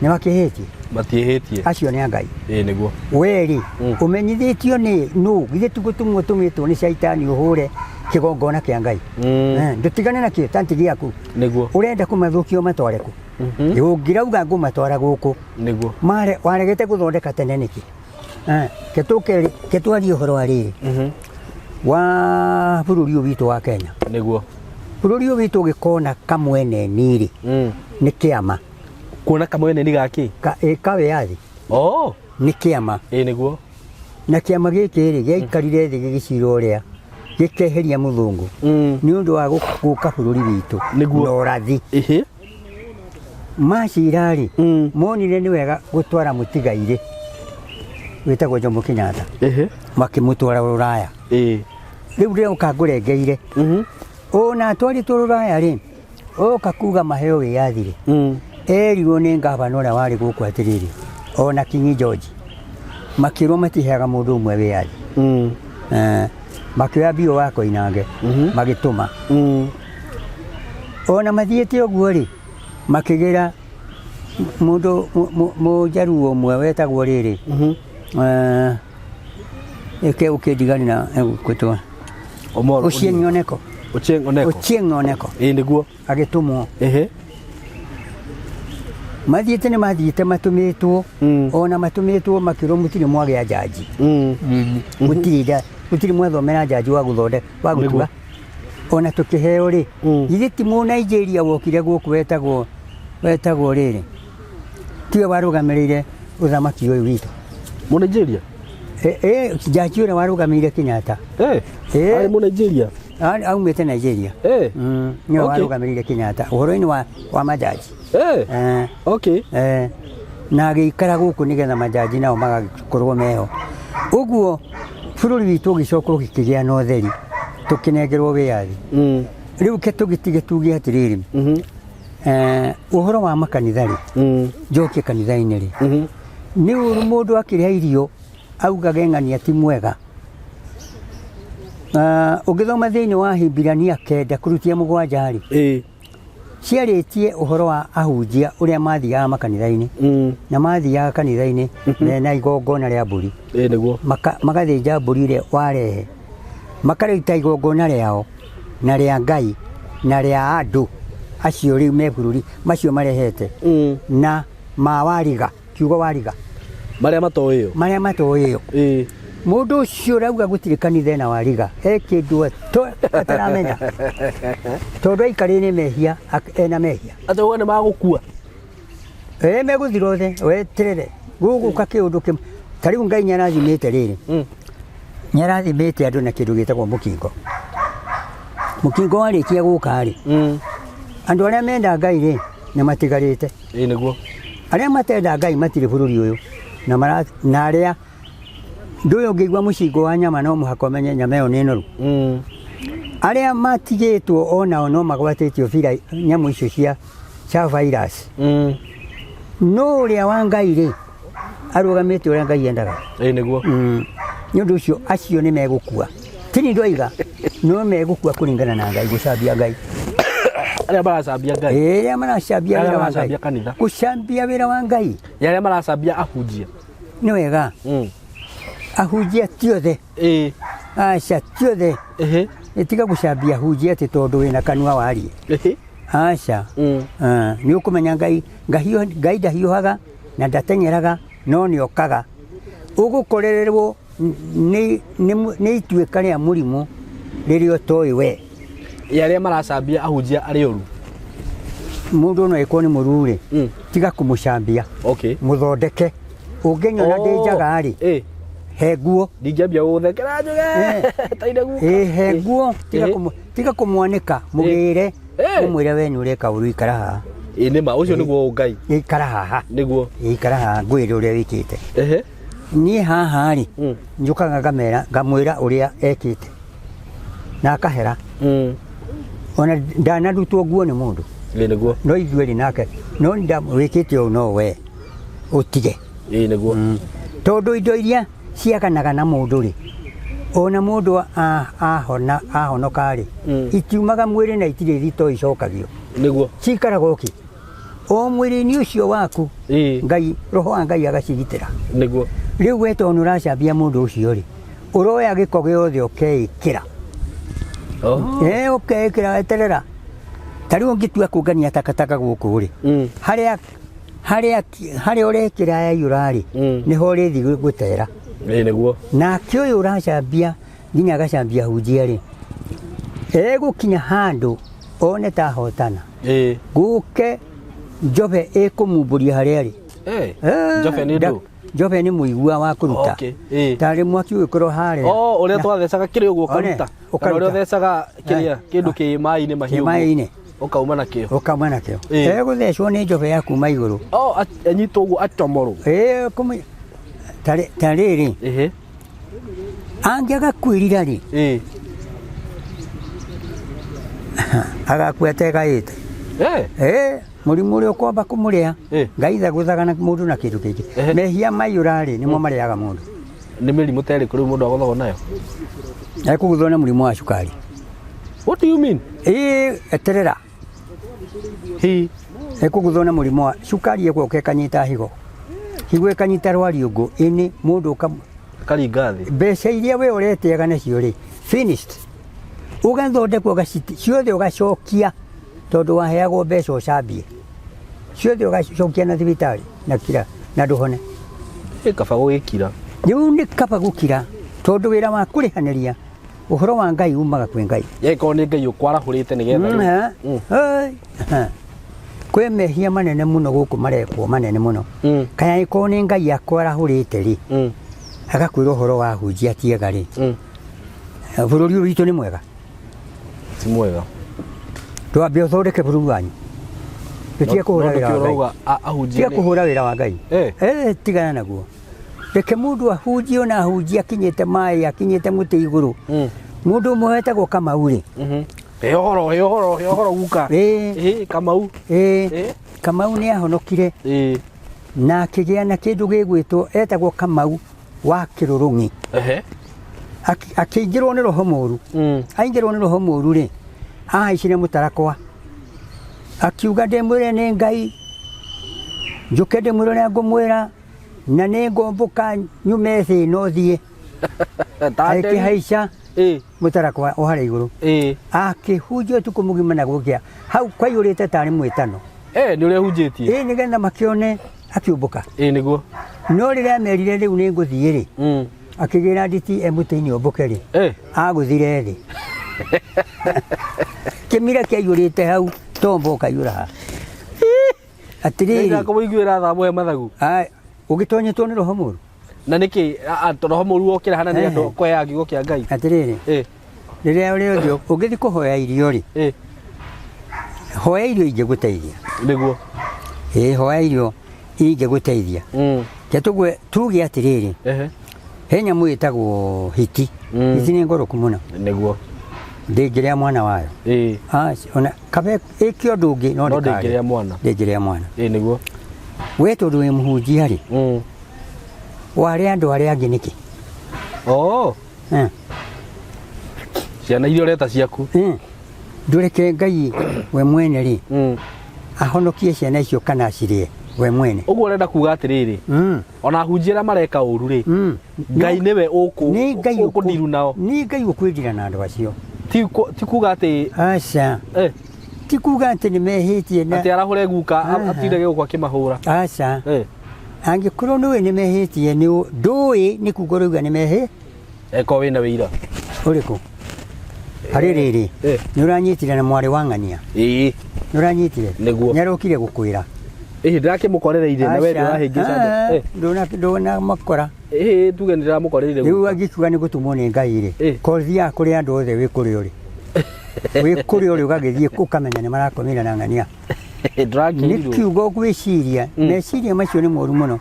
nĩ makĩhĩtie? Matiĩhĩtie. Acio nĩ a Ngai. Ĩ nĩguo. We rĩ, ũmenyithĩtio nĩ nũ? Githĩ ti gũtũmwo ũtũmĩtwo nĩ caitani ũhũre kĩgongona kĩa Ngai? Ndũtigane nakĩo, ta ti gĩaku. Nĩguo. Ũrenda kũmathũkia ũmatware kũ? Ũngĩrauga ngũmatwara gũkũ. Nĩguo. Mare, waregete gũthondeka tene nĩkĩ? Ke twarie ũhoro wa rĩrĩ. Wa bũrũri ũyũ witũ wa Kenya. Nĩguo. Bũrũri ũyũ witũ ũgĩkona kamwene nĩ-rĩ, nĩ kĩama. Kuona kamwene nĩ gakĩ? Ka wĩyathi. Nĩ kĩama. Ĩ nĩguo. Na kĩama gĩkĩ rĩ, gĩaikarire thĩ gĩgĩcira ũrĩa, gĩkeheria mũthũngũ. Nĩ ũndũ wa gũka bũrũri witũ. Nĩguo. Na ũrathi. Macira rĩ, monire nĩ wega gũtwara mũtigairĩ wĩtagwo Jomo Kenyatta. Makĩmũtwara Rũraya. Rĩu ndĩroka ngũrengeire. Ona atwarĩtwo Rũraya rĩ, oka kuga maheo wĩyathi rĩ, erirwo nĩ ngavana ũrĩa warĩ gũkũ atĩrĩrĩ, ona King George, makĩrwo matiheaga mũndũ ũmwe wĩyathi. Makĩoya Biũ wa Koinange, magĩtũma. Ona mathiĩte ũguo rĩ, makĩgĩra mũndũ mũjaruo ũmwe wetagwo rĩrĩ, ĩke ũkĩndigani na gwĩtwo Omoro. Ochieng' Oneko. Ochieng' Oneko. Ochieng' Oneko. Ĩ nĩguo. Agĩtũmwo. Mathiĩte nĩ mathiĩte matũmĩtwo. Ona matũmĩtwo makĩrwo mũtirĩ mwagĩa njanji. Mũtirĩ mwathomera njanji wa gũthondeka, wa gũtua. Ona tũkĩheo rĩ, githĩ ti mũ Nigeria wokire gũkũ wetagwo rĩrĩ. Tiwe warũgamĩrĩire ũthamaki ũyũ witũ. Mũ Nigeria? Njanji ũrĩa warũgamĩrĩire Kenyatta. Arĩ mũ Nigeria? Aumĩte Nigeria. Nĩwe warũgamĩrĩire Kenyatta ũhoro-inĩ wa majaji. Na agĩikara gũkũ nĩgetha majaji nao magakorwo meho. Ũguo bũrũri witũ ũgĩcoka ũgĩkĩgĩa na ũtheri, tũkĩnengerwo wĩyathi. Rĩu ke tũgĩtige tuge atĩrĩrĩ, ũhoro wa makanitha rĩ, njokie kanitha-inĩ rĩ, nĩ ũru mũndũ akĩrĩa irio augage ng'ania ti mwega. Ũngĩthoma thĩinĩ wa Hibirania 9 kũrutia 7 rĩ, ciarĩtie ũhoro wa ahunjia ũrĩa mathiaga makanitha-inĩ. Na mathiaga kanitha-inĩ mena igongona rĩa mbũri. Nĩguo. Magathĩnja mbũri ĩrĩa warehe. Makaruta igongona rĩao na rĩa Ngai na rĩa andũ acio rĩu me bũrũri macio marehete. Na ma wariga, kiugo wariga. Marĩa matoĩyo. Marĩa matoĩyo. Mũndũ ũcio ũrauga gũtirĩ kanitha ĩna wariga, he kĩndũ ataramenya. Tondũ aikarĩire mehia, ena mehia. Atĩ uga nĩ magũkua? Megũthira othe, weterere. Gũgũka kĩũndũ kĩmwe ta rĩu Ngai nĩarathimĩte rĩrĩ, nĩarathimĩte andũ na kĩndũ gĩtagwo mũkingo. Mũkingo warĩkia gũka rĩ, andũ arĩa menda Ngai rĩ, nĩ matigarĩte. Ĩĩ nĩguo. Arĩa matenda Ngai matirĩ bũrũri ũyũ na mara, na arĩa ndũĩ ũngĩigua mũcingo wa nyama no mũhaka ũmenye nyama ĩyo nĩ noru. Arĩa matigĩtwo onao no magwatĩtio nyamũ icio cia cia virus. No ũrĩa wa Ngai rĩ, arũgamĩte ũrĩa Ngai endaga. Ĩĩ nĩguo. Nĩ ũndũ ũcio acio nĩ megũkua. Ti niĩ ndoiga, no megũkua kũringana na Ngai, gũcambia Ngai. Arĩa maracambia Ngai. Ĩĩ, arĩa maracambia Arĩa wĩra wa Ngai. maracambia kanitha. Gũcambia wĩra wa Ngai. Nĩ arĩa maracambia ahunjia. Nĩ wega. Ahunjia ti othe. Ĩĩ. Aca ti othe. Ĩhĩ. Tiga gũcambia ahunjia atĩ tondũ wĩna kanua warie. Ĩhĩ. Aca. Nĩ ũkũmenya Ngai, Ngai ndahiũhaga na ndateng'eraga no nĩ okaga. Ũgũkorererwo nĩ ituĩka rĩa mũrimũ rĩrĩa ũtoĩ we. Ĩ arĩa maracambia ahunjia arĩ oru. Mũndũ no ĩkwo nĩ mũru rĩ, tiga kũmũcambia. Okay. Mũthondeke. Ũngĩnyona ndĩ njaga rĩ, he nguo. Ndingĩambia gũgũthekera njuge. Taire guka. Ĩ he nguo, tiga kũmwanĩka, mũgĩre. Ũmwĩre we nĩ ũreka ũru, ikara haha. Ĩ nĩ ma, ũcio nĩguo ũngai. Ikara haha. Nĩguo. Ikara haha ngwĩre ũrĩa wĩkĩte. Niĩ haha rĩ, njũkaga ngamera, ngamwĩra ũrĩa ekĩte. Na akahera. Ona ndanarutwo nguo nĩ mũndũ. Ĩ nĩguo. No ithuĩ rĩ nake, no wĩkĩte ũũ no we ũtige. Ĩ nĩguo. Tondũ indo iria ciaganaga na mũndũ rĩ, ona mũndũ ahonoka rĩ, itiumaga mwĩrĩ na itirĩ thito icokagio. Nĩguo. Cikaraga ũkĩ. O mwĩrĩ-inĩ ũcio waku, Ngai, roho wa Ngai agacigitĩra. Nĩguo. Rĩu we tondũ nĩũracambia mũndũ ũcio rĩ, ũroya gĩko gĩothe ũkeĩkĩra. Ũkeĩkĩra weterera. Ta rĩu ũngĩtua kũngania takataka gũkũ rĩ, harĩa ũrekĩra yaiyũra rĩ, nĩho ũrĩthiĩ gũtera. Ĩĩ nĩguo. Nake ũyũ ũracambia nginya agacambia hunjia rĩ, egũkinya handũ one ta ahotana. Gũke njobe ĩkũmumbũria harĩa arĩ. Njobe nĩ ndũ? Njobe nĩ mũigua wa kũruta. Okay. Tarĩ mwaki ũgĩkorwo harĩa. Oh, ũrĩa twathecaga kĩrĩ ũguo ũkaruta. One, Kana ũrĩa ũkaruta. ũthecaga kĩrĩa kĩndũ kĩ maĩ-inĩ mahiũ. Kĩ maĩ-inĩ. Ũkauma nakĩo. Ũkauma nakĩo. Egũthecwo nĩ njobe ya kuma igũrũ. Oh, anyitwo ũguo acomorwo. Ta rĩrĩ. Angĩaga kwĩrira rĩ, agakua ategaĩte. Mũrimũ ũrĩa ũkwamba kũmũrĩa, Ngai ndagũthaga na mũndũ na kĩndũ kĩngĩ. Mehia maiyũra rĩ, nĩmo marĩaga mũndũ. Nĩ mĩrimũ ta ĩrĩkũ rĩu mũndũ agũthagwo nayo? Ekũgũthwo na mũrimũ wa cukari. What do you mean? Eterera. Hi. Ekũgũthwo na mũrimũ wa cukari, ĩgũka ĩkanyita higo. Higo ĩkanyita rwariũngũ, ĩnĩ mũndũ karinga thĩ. Mbeca iria we ũreteaga nacio rĩ, finished. Ũgathondekwo ciothe ũgacokia tondũ waheagwo mbeca ũcambie. Ciothe ũgacokia na thibitarĩ na kira na ndũhone. Ĩ kaba gũgĩkira. Rĩu nĩ kaba gũkira tondũ wĩra wa kũrĩhanĩria ũhoro wa Ngai umaga kwĩ Ngai. Yangĩkorwo nĩ Ngai ũkwarahũrĩte nĩgetha rĩu. Kwĩ mehia manene mũno gũkũ marekwo manene mũno. Kana angĩkorwo nĩ Ngai akwarahũrĩte rĩ, agakwĩra ũhoro wa hunjia ti ega rĩ, bũrũri ũyũ witũ nĩ mwega? Ti mwega. Twambe ũthondeke bũrũri wanyu. Tũtige kũhũra wĩra wa Ngai. Ahunjia Tiga kũhũra wĩra wa Ngai. Tigana naguo. Reke mũndũ ahunjie ona ahunjie akinyĩte maĩ, akinyĩte mũtĩ igũrũ. Mũndũ ũmwe wetagwo Kamau rĩ. He ũhoro, he ũhoro, he ũhoro guka. Kamau. Kamau nĩ ahonokire. Na akĩgĩa na kĩndũ gĩgwĩtwo, etagwo Kamau wa Kĩrũrũng'i. Akĩingĩrwo nĩ roho mũru. Aingĩrwo nĩ roho mũru rĩ, ahaicire mũtarakwa. Akiuga ndĩmwĩre nĩ Ngai, njũke ndĩmwĩre ũrĩa ngũmwĩra, na nĩ ngũmbũka nyume thĩ ĩno thiĩ. Akĩhaica mũtarakwa o harĩa igũrũ. Akĩhunjia ũtukũ mũgima na gũkĩa. Hau kwaiyũrĩte tarĩ mwĩtano. Nĩ ũrĩa hunjĩtie. Nĩgetha makĩone akĩũmbũka. Nĩguo. No rĩrĩa amerire rĩu nĩ ngũthiĩ rĩ, akĩgĩra nditi e mũtĩ-inĩ ũmbũke rĩ, agũthire thĩ. Kĩmira kĩaiyũrĩte hau, tombo ũkaiyũra haha. Atĩrĩrĩ. Nĩ ndakũmũiguĩra tha mũhe mathagu. Ũgĩtonyetwo nĩ roho mũru. Na nĩkĩ roho mũru wokĩra hana nĩ andũ kweaga kiugo kĩa Ngai? Atĩrĩrĩ, rĩrĩa ũrĩothe ũngĩthiĩ kũhoya irio rĩ, hoya irio ingĩgũteithia. Nĩguo. Ĩĩ, hoya irio ingĩgũteithia. Ke tũgue tuge atĩrĩrĩ, he nyamũ ĩtagwo hiti. Hiti nĩ ngoroku mũno. Nĩguo. Ndĩngĩrĩa mwana wayo. Ona kabe ĩke ũndũ ũngĩ no No ndĩngĩrĩa mwana. Ndĩngĩrĩa mwana. Ĩĩ nĩguo. We tondũ wĩ mũhunjia rĩ, warĩa andũ arĩa angĩ nĩkĩ? Oh. Ciana iria ũreta ciaku. Ndũreke Ngai we mwene rĩ, ahonokie ciana icio kana acirĩe we mwene. Ũguo ũrenda kuga atĩrĩrĩ, ona ahunjia arĩa mareka ũru rĩ, Ngai nĩwe ũkũndiru nao. Nĩ Ngai ũkwĩndira na andũ acio. Ti kuga atĩ Aca. Ti kuga atĩ nĩ mehĩtie na atĩ arahũre guka atinde gũkũ akĩmahũra. Aca. Angĩkorwo nĩũĩ nĩ mehĩtie, ndũĩ nĩ kuga ũrauga nĩ mehĩ. Eko wĩna wĩira. Ũrĩkũ? Harĩ rĩrĩ, nĩ ũranyitire na mwarĩ wa ng'ania. Ĩĩ. Nĩ ũranyitire? Nĩguo. Nĩ arokire gũkwĩra. Ĩhĩ, ndĩrakĩmũkorereire na we ndũrahĩngĩca andũ. Ndũnamakora. Ĩhĩ, tuge nĩ ndĩramũkorereire Rĩu guka. angĩkiuga nĩ gũtũmwo nĩ Ngai rĩ, ko thiaga kũrĩ andũ othe wĩ kũrĩa ũrĩ. Wĩ kũrĩa ũrĩ ũgagĩthiĩ ũkamenya nĩ marakomire na ng'ania. Nĩ Ndĩrakĩrirwo. kiugo gwĩciria, meciria macio nĩ moru mũno.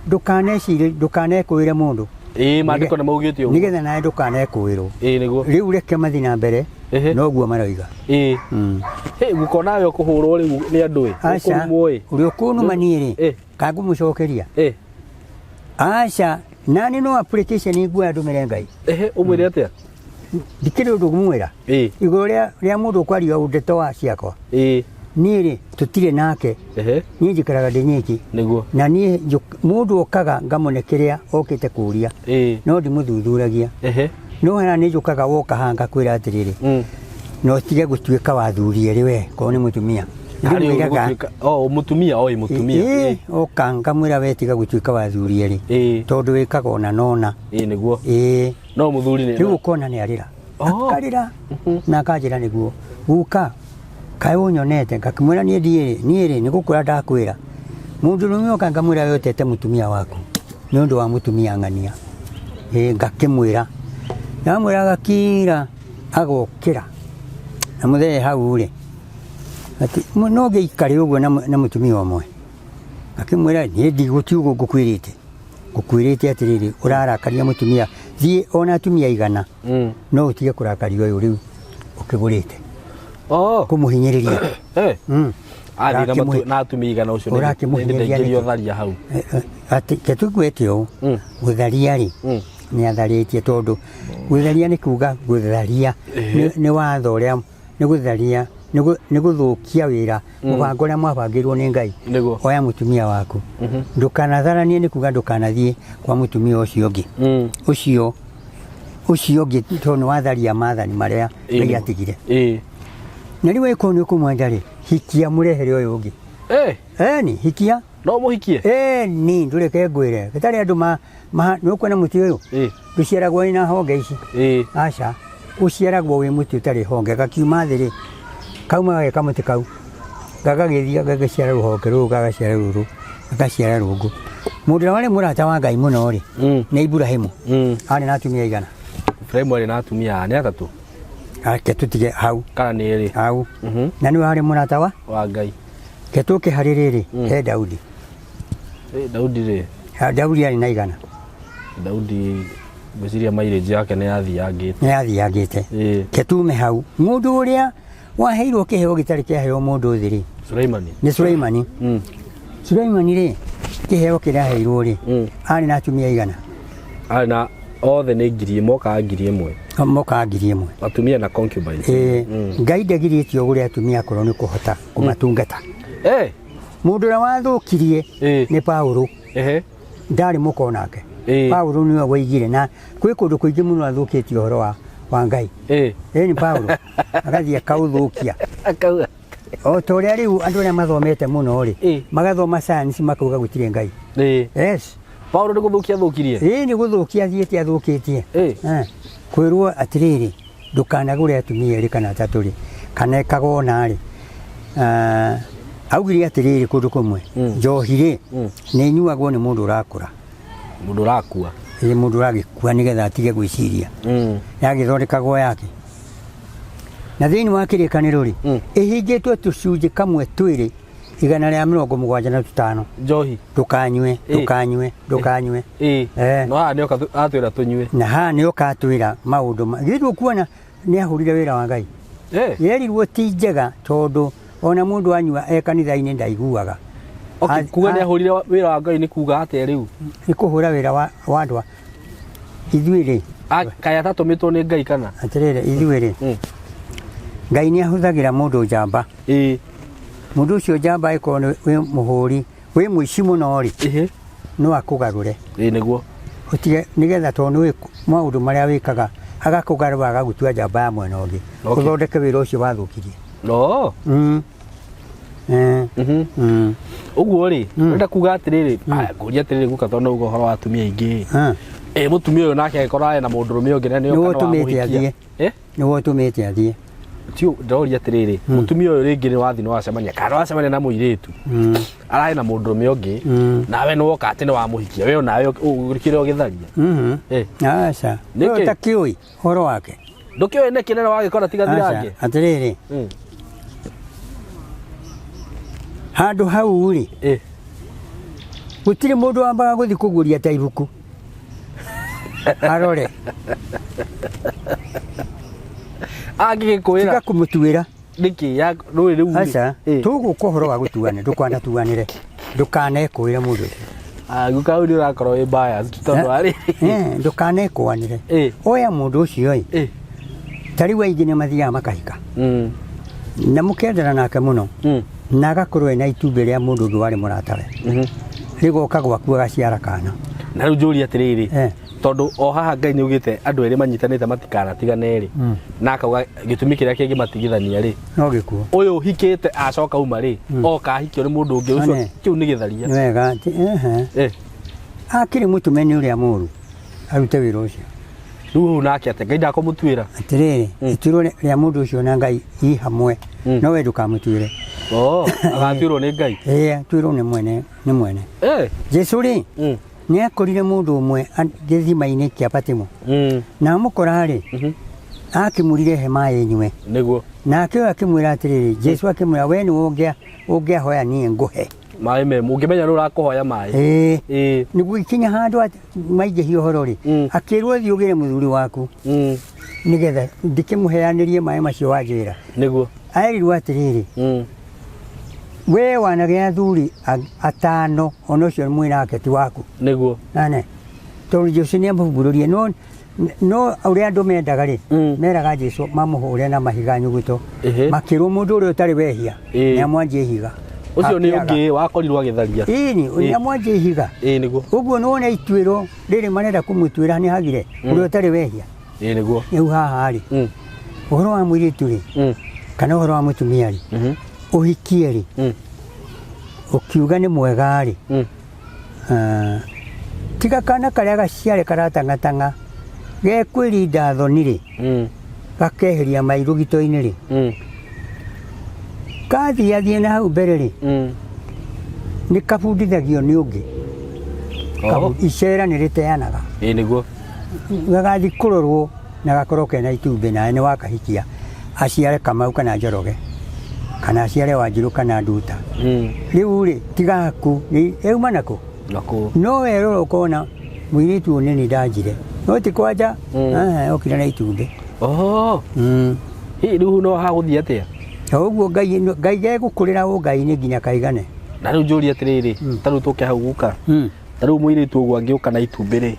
Ndũkanecirie, ndũkanekũĩre mũndũ. Ĩĩ, maandĩko nĩ maugĩte ũguo. Nĩgetha nawe ndũkanekũĩrwo. Ĩĩ, nĩguo. Rĩu reke mathiĩ na mbere, noguo maroiga. Ĩĩ. Hĩ, guka onawe ũkũhũrwo rĩu nĩ andũ ĩ. Aca, Ũkũrumwo ĩ. ũrĩa ũkũnuma niĩ rĩ, kangũmũcokeria. Aca, nani no application nguoya ndũmĩre Ngai. Ehe, ũmwĩre atĩa? Ndikĩrĩ ũndũ ngũmwĩra. Igũrũ rĩa mũndũ ũkwaria ndeto wa ciakwa. Niĩ rĩ, tũtirĩ nake. Niĩ njikaraga ndĩ nyiki. Nĩguo. Na niĩ mũndũ okaga ngamũne kĩrĩa okĩte kũũria. No ndimũthuthuragia. No hena nĩ njũkaga woka haha ngakwĩra atĩrĩrĩ, no tige gũtuĩka wa athuri erĩ we, korwo nĩ mũtumia. Ndĩmwĩraga. O mũtumia, oi mũtumia. Ĩĩ, oka ngamwĩra we tiga gũtuĩka wa athuri erĩ. Tondũ wĩkaga ona nona. Ĩĩ, nĩguo. Ĩĩ. No mũthuri nĩ. Rĩu ũkona nĩ arĩra. Akarĩra na akanjĩra nĩguo. Guka, kaĩ ũnyonete? Ngakĩmwĩra niĩ ndiĩ, niĩ rĩ, nĩ gũkwĩra ndakwĩra. Mũndũ rũme oka ngamwĩra we ũtete mũtumia waku nĩ ũndũ wa mũtumia ng'ania. Ĩĩ, ngakĩmwĩra. Ndamwĩra agakira, agokĩra. Na mũthee hau rĩ, atĩ no ngĩikare ũguo na mũtumia ũmwe. Ngakĩmwĩra niĩ ndigũtiũguo ngũkwĩrĩte. Ngũkwĩrĩte atĩrĩrĩ, ũrarakaria mũtumia, thiĩ ona atumia igana, no ũtige kũrakaria ũyũ rĩu ũkĩgũrĩte. Kũmũhinyĩrĩria. Athiĩ na atumia igana ũcio Ũrakĩmũhinyĩrĩria nĩndĩraingĩrio nĩkĩ? tharia hau. Atĩ ke tũguĩte ũũ, gũtharia rĩ, nĩ atharĩtie tondũ gũtharia nĩ kuga gũtharia nĩ watho ũrĩa, nĩ gũtharia, nĩ gũthũkia wĩra, mũbango ũrĩa mwabangĩirwo nĩ Ngai. Nĩguo. Oya mũtumia waku. Ndũkanatharanie nĩ kuga ndũkanathiĩ kwa mũtumia ũcio ũngĩ. Ũcio ũcio ũngĩ tondũ nĩ watharia maathani marĩa Ngai atigire. Na rĩu angĩkorwo nĩ ũkũmwenda rĩ, hikia mũrehere ũyũ ũngĩ. Ĩni, hikia. No mũhikie? Ĩni, ndũreke ngwĩre. Gĩtarĩ andũ nĩ ũkuona mũtĩ ũyũ? Ndũciaragwo wĩna honge ici. Aca, ũciaragwo wĩ mũtĩ ũtarĩ honge. Gakiuma thĩ rĩ, kauma gageka kamũtĩ kau. Gagagĩthiĩ gagaciara rũhonge rũrũ, gagaciara rũrũ, gagaciara rũngũ. Mũndũ ũrĩa warĩ mũrata wa Ngai mũno rĩ, nĩ Iburahĩmu. Arĩ na atumia aigana? Iburahĩmu arĩ na atumia nĩ atatũ. Reke tũtige hau. Kana nĩ erĩ. Hau. Na nĩwe warĩ mũrata wa? Wa Ngai. Reke tũke harĩ rĩrĩ, he Daudi. Daudi rĩ? Daudi arĩ na igana. Daudi ngwĩciria mileage yake nĩ yathiangĩte. Nĩ yathiangĩte. Reke tume hau. Mũndũ ũrĩa waheirwo kĩheo gĩtarĩ kĩaheo mũndũ thĩ rĩ? Suleimani. Nĩ Suleimani. Suleimani rĩ, kĩheo kĩrĩa aheirwo rĩ, arĩ na atumia aigana? Arĩ na othe nĩ ngiri, mokaga 1,000. Mokaga 1,000. Atumia na concubines. Ngai ndagirĩtie ũgũre atumia akorwo nĩ kũhota kũmatungata. Mũndũ ũrĩa wathũkirie nĩ Paulo. Ndarĩ mũko nake. Paulo nĩwe waigire na kwĩ kũndũ kũingĩ mũno athũkĩtie ũhoro wa Ngai. Nĩ Paulo. Agathiĩ akaũthũkia. O ta ũrĩa rĩu andũ arĩa mathomete mũno rĩ, magathoma science makauga gũtirĩ Ngai. Yes. Paulo nĩ gũthũkia athũkirie? Ĩĩ, nĩ gũthũkia athiĩte athũkĩtie. Kwĩrwo atĩrĩrĩ, ndũkanagũre atumia erĩ kana atatũ rĩ, kana ĩkaga ũna rĩ, Augire atĩrĩrĩ kũndũ kũmwe, njohi rĩ, nĩ ĩnyuagwo nĩ mũndũ ũrakũra. Mũndũ ũrakua. Ĩ, mũndũ ũragĩkua nĩgetha atige gwĩciria. Yagĩthondekagwo yake. Na thĩinĩ wa kĩrĩkanĩro rĩ, ĩhingĩtwo tũcunjĩ kamwe twĩrĩ 175. Njohi. Ndũkanyue, ndũkanyue, ndũkanyue. No haha nĩoka atwĩra tũnyue. Na haha nĩoka atwĩra maũndũ ma githĩ ndũkuona nĩ ahũrire wĩra wa Ngai. Yerirwo ti njega tondũ ona mũndũ anyua e kanitha-inĩ ndaiguaga. Okay, kuga nĩ ahũrire wĩra wa Ngai nĩ kuga atĩa rĩu? Nĩ kũhũra wĩra wa andũ ithuĩ rĩ. Kaĩ atatũmĩtwo nĩ Ngai kana? Atĩrĩrĩ, ithuĩ rĩ. Ngai nĩ ahũthagĩra mũndũ njamba. Mũndũ ũcio njamba angĩkorwo nĩ wĩ mũhũri, wĩ mũici mũno rĩ, no akũgarũre. Ĩĩ nĩguo. Ũtige nĩgetha tondũ nĩ ũĩ maũndũ marĩa wĩkaga, agakũgarũra agagũtua njamba ya mwena ũngĩ. Ũthondeke wĩra ũcio wathũkirie. No. Ũguo rĩ, ũrenda kuga atĩrĩrĩ, ngũria atĩrĩrĩ guka tondũ nĩ uga ũhoro wa atumia aingĩ. Mũtumia ũyũ nake angĩkorwo arĩ na mũndũrũme ũngĩ na nĩ oka Nĩwe nĩ ũtũmĩte wamũhikia. athiĩ. Nĩwe ũtũmĩte athiĩ. Ti ndĩroria atĩrĩrĩ, mũtumia ũyũ rĩngĩ nĩ wathiĩ nĩ wacemania kana nĩ wacemania na mũirĩtu. Ararĩ na mũndũrũme ũngĩ, nawe nĩ woka atĩ nĩ wamũhikia, we onawe ũkĩrĩ ũgĩtharia. Aca. Nĩkĩ? We ũtakĩũĩ ũhoro wake. Ndũkĩũĩ nĩkĩ na wagĩkora tiga Aca, thirange? atĩrĩrĩ. Handũ hau rĩ, gũtirĩ mũndũ wambaga gũthiĩ kũguũria ta ibuku arore. Angĩgĩkwĩra. Tiga kũmũtuĩra. Nĩkĩ? Ya, rũĩ rĩu rĩ. Aca, tũgũka ũhoro wa gũtuanĩra, ndũkanatuanĩre. Ndũkanekũĩre mũndũ ũcio. Guka hau nĩ ũrakorwo wĩ biased tondũ arĩ. Ndũkanekũanĩre. Oya mũndũ ũcio ĩ. Ta rĩu aingĩ nĩ mathiaga makahika. Na mũkendana nake mũno. Na agakorwo ena itumbĩ rĩa mũndũ ũngĩ warĩ mũratawe. Rĩgoka gwaku agaciara kana. Na rĩu njũrie atĩrĩrĩ, tondũ o haha Ngai nĩ augĩte andũ erĩ manyitanĩte matikanatigane rĩ, na akauga gĩtũmi kĩrĩa kĩngĩmatigithania rĩ, No gĩkuũ. Ũyũ ũhikĩte acoka uma rĩ, oka ahikio nĩ mũndũ ũngĩ ũcio, kĩu nĩ gĩtharia. Nĩ wega atĩ, Akĩrĩ mũtũme nĩ ũrĩa mũũru arute wĩra ũcio. Rĩu ũyũ nake atĩa? Ngai ndakũmũtuĩra. Atĩrĩrĩ, ituĩro rĩa mũndũ ũcio na Ngai i hamwe, no we ndũkamũtuĩre. Agatuĩrwo nĩ Ngai. Ĩĩ, atuĩrwo nĩ mwene, nĩ mwene. Jesu rĩ, nĩ akorire mũndũ ũmwe gĩthima-inĩ kĩa Patimo. Na amũkora rĩ, akĩmũrire he maĩ nyue. Nĩguo. Nake ũyũ akĩmwĩra atĩrĩrĩ, Jesu akĩmwĩra, we nĩwe ũngĩahoya niĩ ngũhe. Maĩ me, ũngĩmenya nĩ ũrakũhoya maĩ. Ĩĩ. Nĩguo ikinya handũ atĩ maingĩhia ũhoro rĩ, akĩrwo thiĩ ũgĩre mũthuri waku. Nĩgetha ndĩkĩmũheanĩrie maĩ macio wanjĩra. Nĩguo. Aerirwo atĩrĩrĩ, we wanagĩa athuri atano, ona ũcio mwĩ nake ti waku. Nĩguo. Nane. Tondũ Jesu nĩ amũgumbũrũrie, no ũrĩa andũ mendaga rĩ, meraga Jesu mamũhũre na mahiga nyuguto. Makĩrwo mũndũ ũrĩa ũtarĩ wehia, nĩ amwanjie ihiga. Ũcio nĩ Akĩaga. ũngĩ wakorirwo agĩtharia. Ĩni, nĩ amwanjie ihiga. Ĩĩ nĩguo. Ũguo nĩ wona ituĩro rĩrĩ marenda kũmũtuĩra nĩ hagire, ũrĩa ũtarĩ wehia. Ĩĩ nĩguo. Rĩu haha rĩ, ũhoro wa mũirĩtu rĩ, kana ũhoro wa mũtumia rĩ, ũhikie rĩ, ũkiuga nĩ mwega rĩ, tiga kana karĩa gaciare karatang'atang'a gekwĩrinda thoni rĩ, gakeheria mai rũgito-inĩ rĩ, kathiathiĩ na hau mbere rĩ, nĩ kabundithagio nĩ ũngĩ. Icera nĩ rĩteanaga. Ĩĩ nĩguo. Gagathiĩ kũrorwo na gakorwo kena itumbĩ nawe nĩ wakahikia aciare Kamau kana Njoroge kana aciare Wanjirũ kana Nduta. Rĩu rĩ tigaku yauma nakũ? Nakũ. No werora ũkona mũirĩtu ũyũ nĩ ndanjire no ti kwanja okire na itumbĩ. Rĩu no hagũthiĩ atĩa? O ũguo Ngai Ngai gegũkũrĩra ũngai-inĩ nginya kaigane. Na rĩu njũrie atĩrĩrĩ, ta rĩu tũke hau guka. Ta rĩu mũirĩtu ũguo angĩũka na itumbĩ rĩ,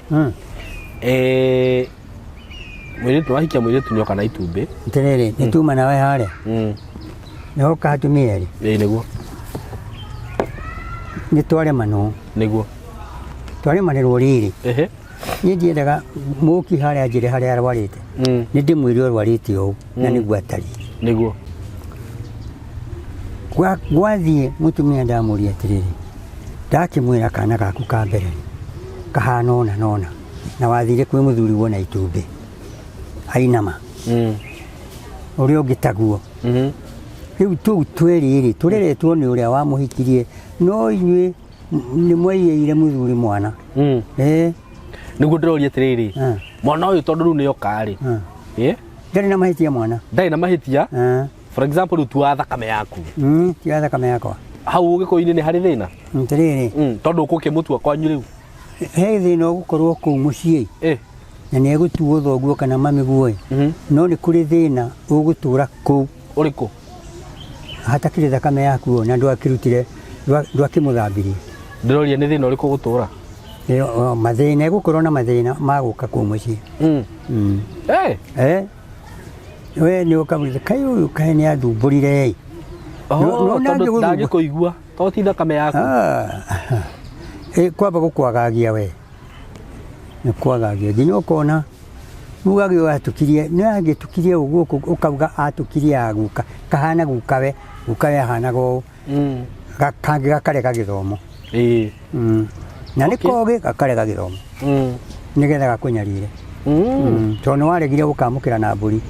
mũirĩtu wahikia mũirĩtu nĩoka na itumbĩ. Atĩrĩrĩ, nĩ tuma nawe harĩa. Nĩhoka atumia erĩ. Ĩĩ nĩguo. Nĩ twaremanwo. Nĩguo. Twaremanĩrwo rĩrĩ. Niĩ ndiendaga mũki harĩa njĩre harĩa arwarĩte. Nĩ ndĩmwĩre ũrwarĩte ũũ na nĩguo atariĩ. Nĩguo. Gwathiĩ mũtumia ndamũria atĩrĩrĩ, ndakĩmwĩra kana gaku ka mbere rĩ, kahana ũna na ũna, na wathire kwĩ mũthuri wona itumbĩ ainama. Ũrĩa ũngĩ taguo. Rĩu tũu twĩrĩ rĩ tũreretwo nĩ ũrĩa wamũhikirie, no inyuĩ nĩ mwaiyĩire mũthuri mwana. Nĩguo ndĩroria atĩrĩrĩ, mwana ũyũ tondũ rĩu nĩ oka rĩ, Ndarĩ na mahĩtia mwana. Ndarĩ na mahĩtia. For example, rĩu tua thakame yaku. Tiga thakame yakwa. Hau ũgĩkũyũ-inĩ nĩ harĩ thĩna? Atĩrĩrĩ. Tondũ ũkũkĩmũtua kwanyu rĩu. He thĩna ũgũkorwo kũu mũciĩ. Na nĩ egũtuo thoguo kana mamĩguo. No nĩ kũrĩ thĩna ũgũtũra kũu. Ũrĩkũ? Hatakĩrĩ thakame yaku na ndwakĩrutire, ndwakĩmũthambirie. Ndĩroria nĩ thĩna ũrĩkũ ũgũtũra? Mathĩna, egũkorwo na mathĩna ma gũka kũu mũciĩ. We nĩ ũkamwĩra, kaĩ ũyũ kaĩ nĩ athumbũrire ĩ. No tondũ ndangĩkũigua, tondũ ti thakame yaku. Kwamba gũkwagagia we. Nĩ kwagagia nginya ũkona ugage ũyũ atũkirie, nĩ angĩtũkirie ũguo ũkauga atũkirie aguka, kahana gukawe, gukawe ahanaga ũũ. Kangĩ gakarega gĩthomo. Na nĩ kogĩ gakarega gĩthomo. Nĩgetha gakũnyarire. Tondũ nĩ waregire gũkamũkĩra na mbũri.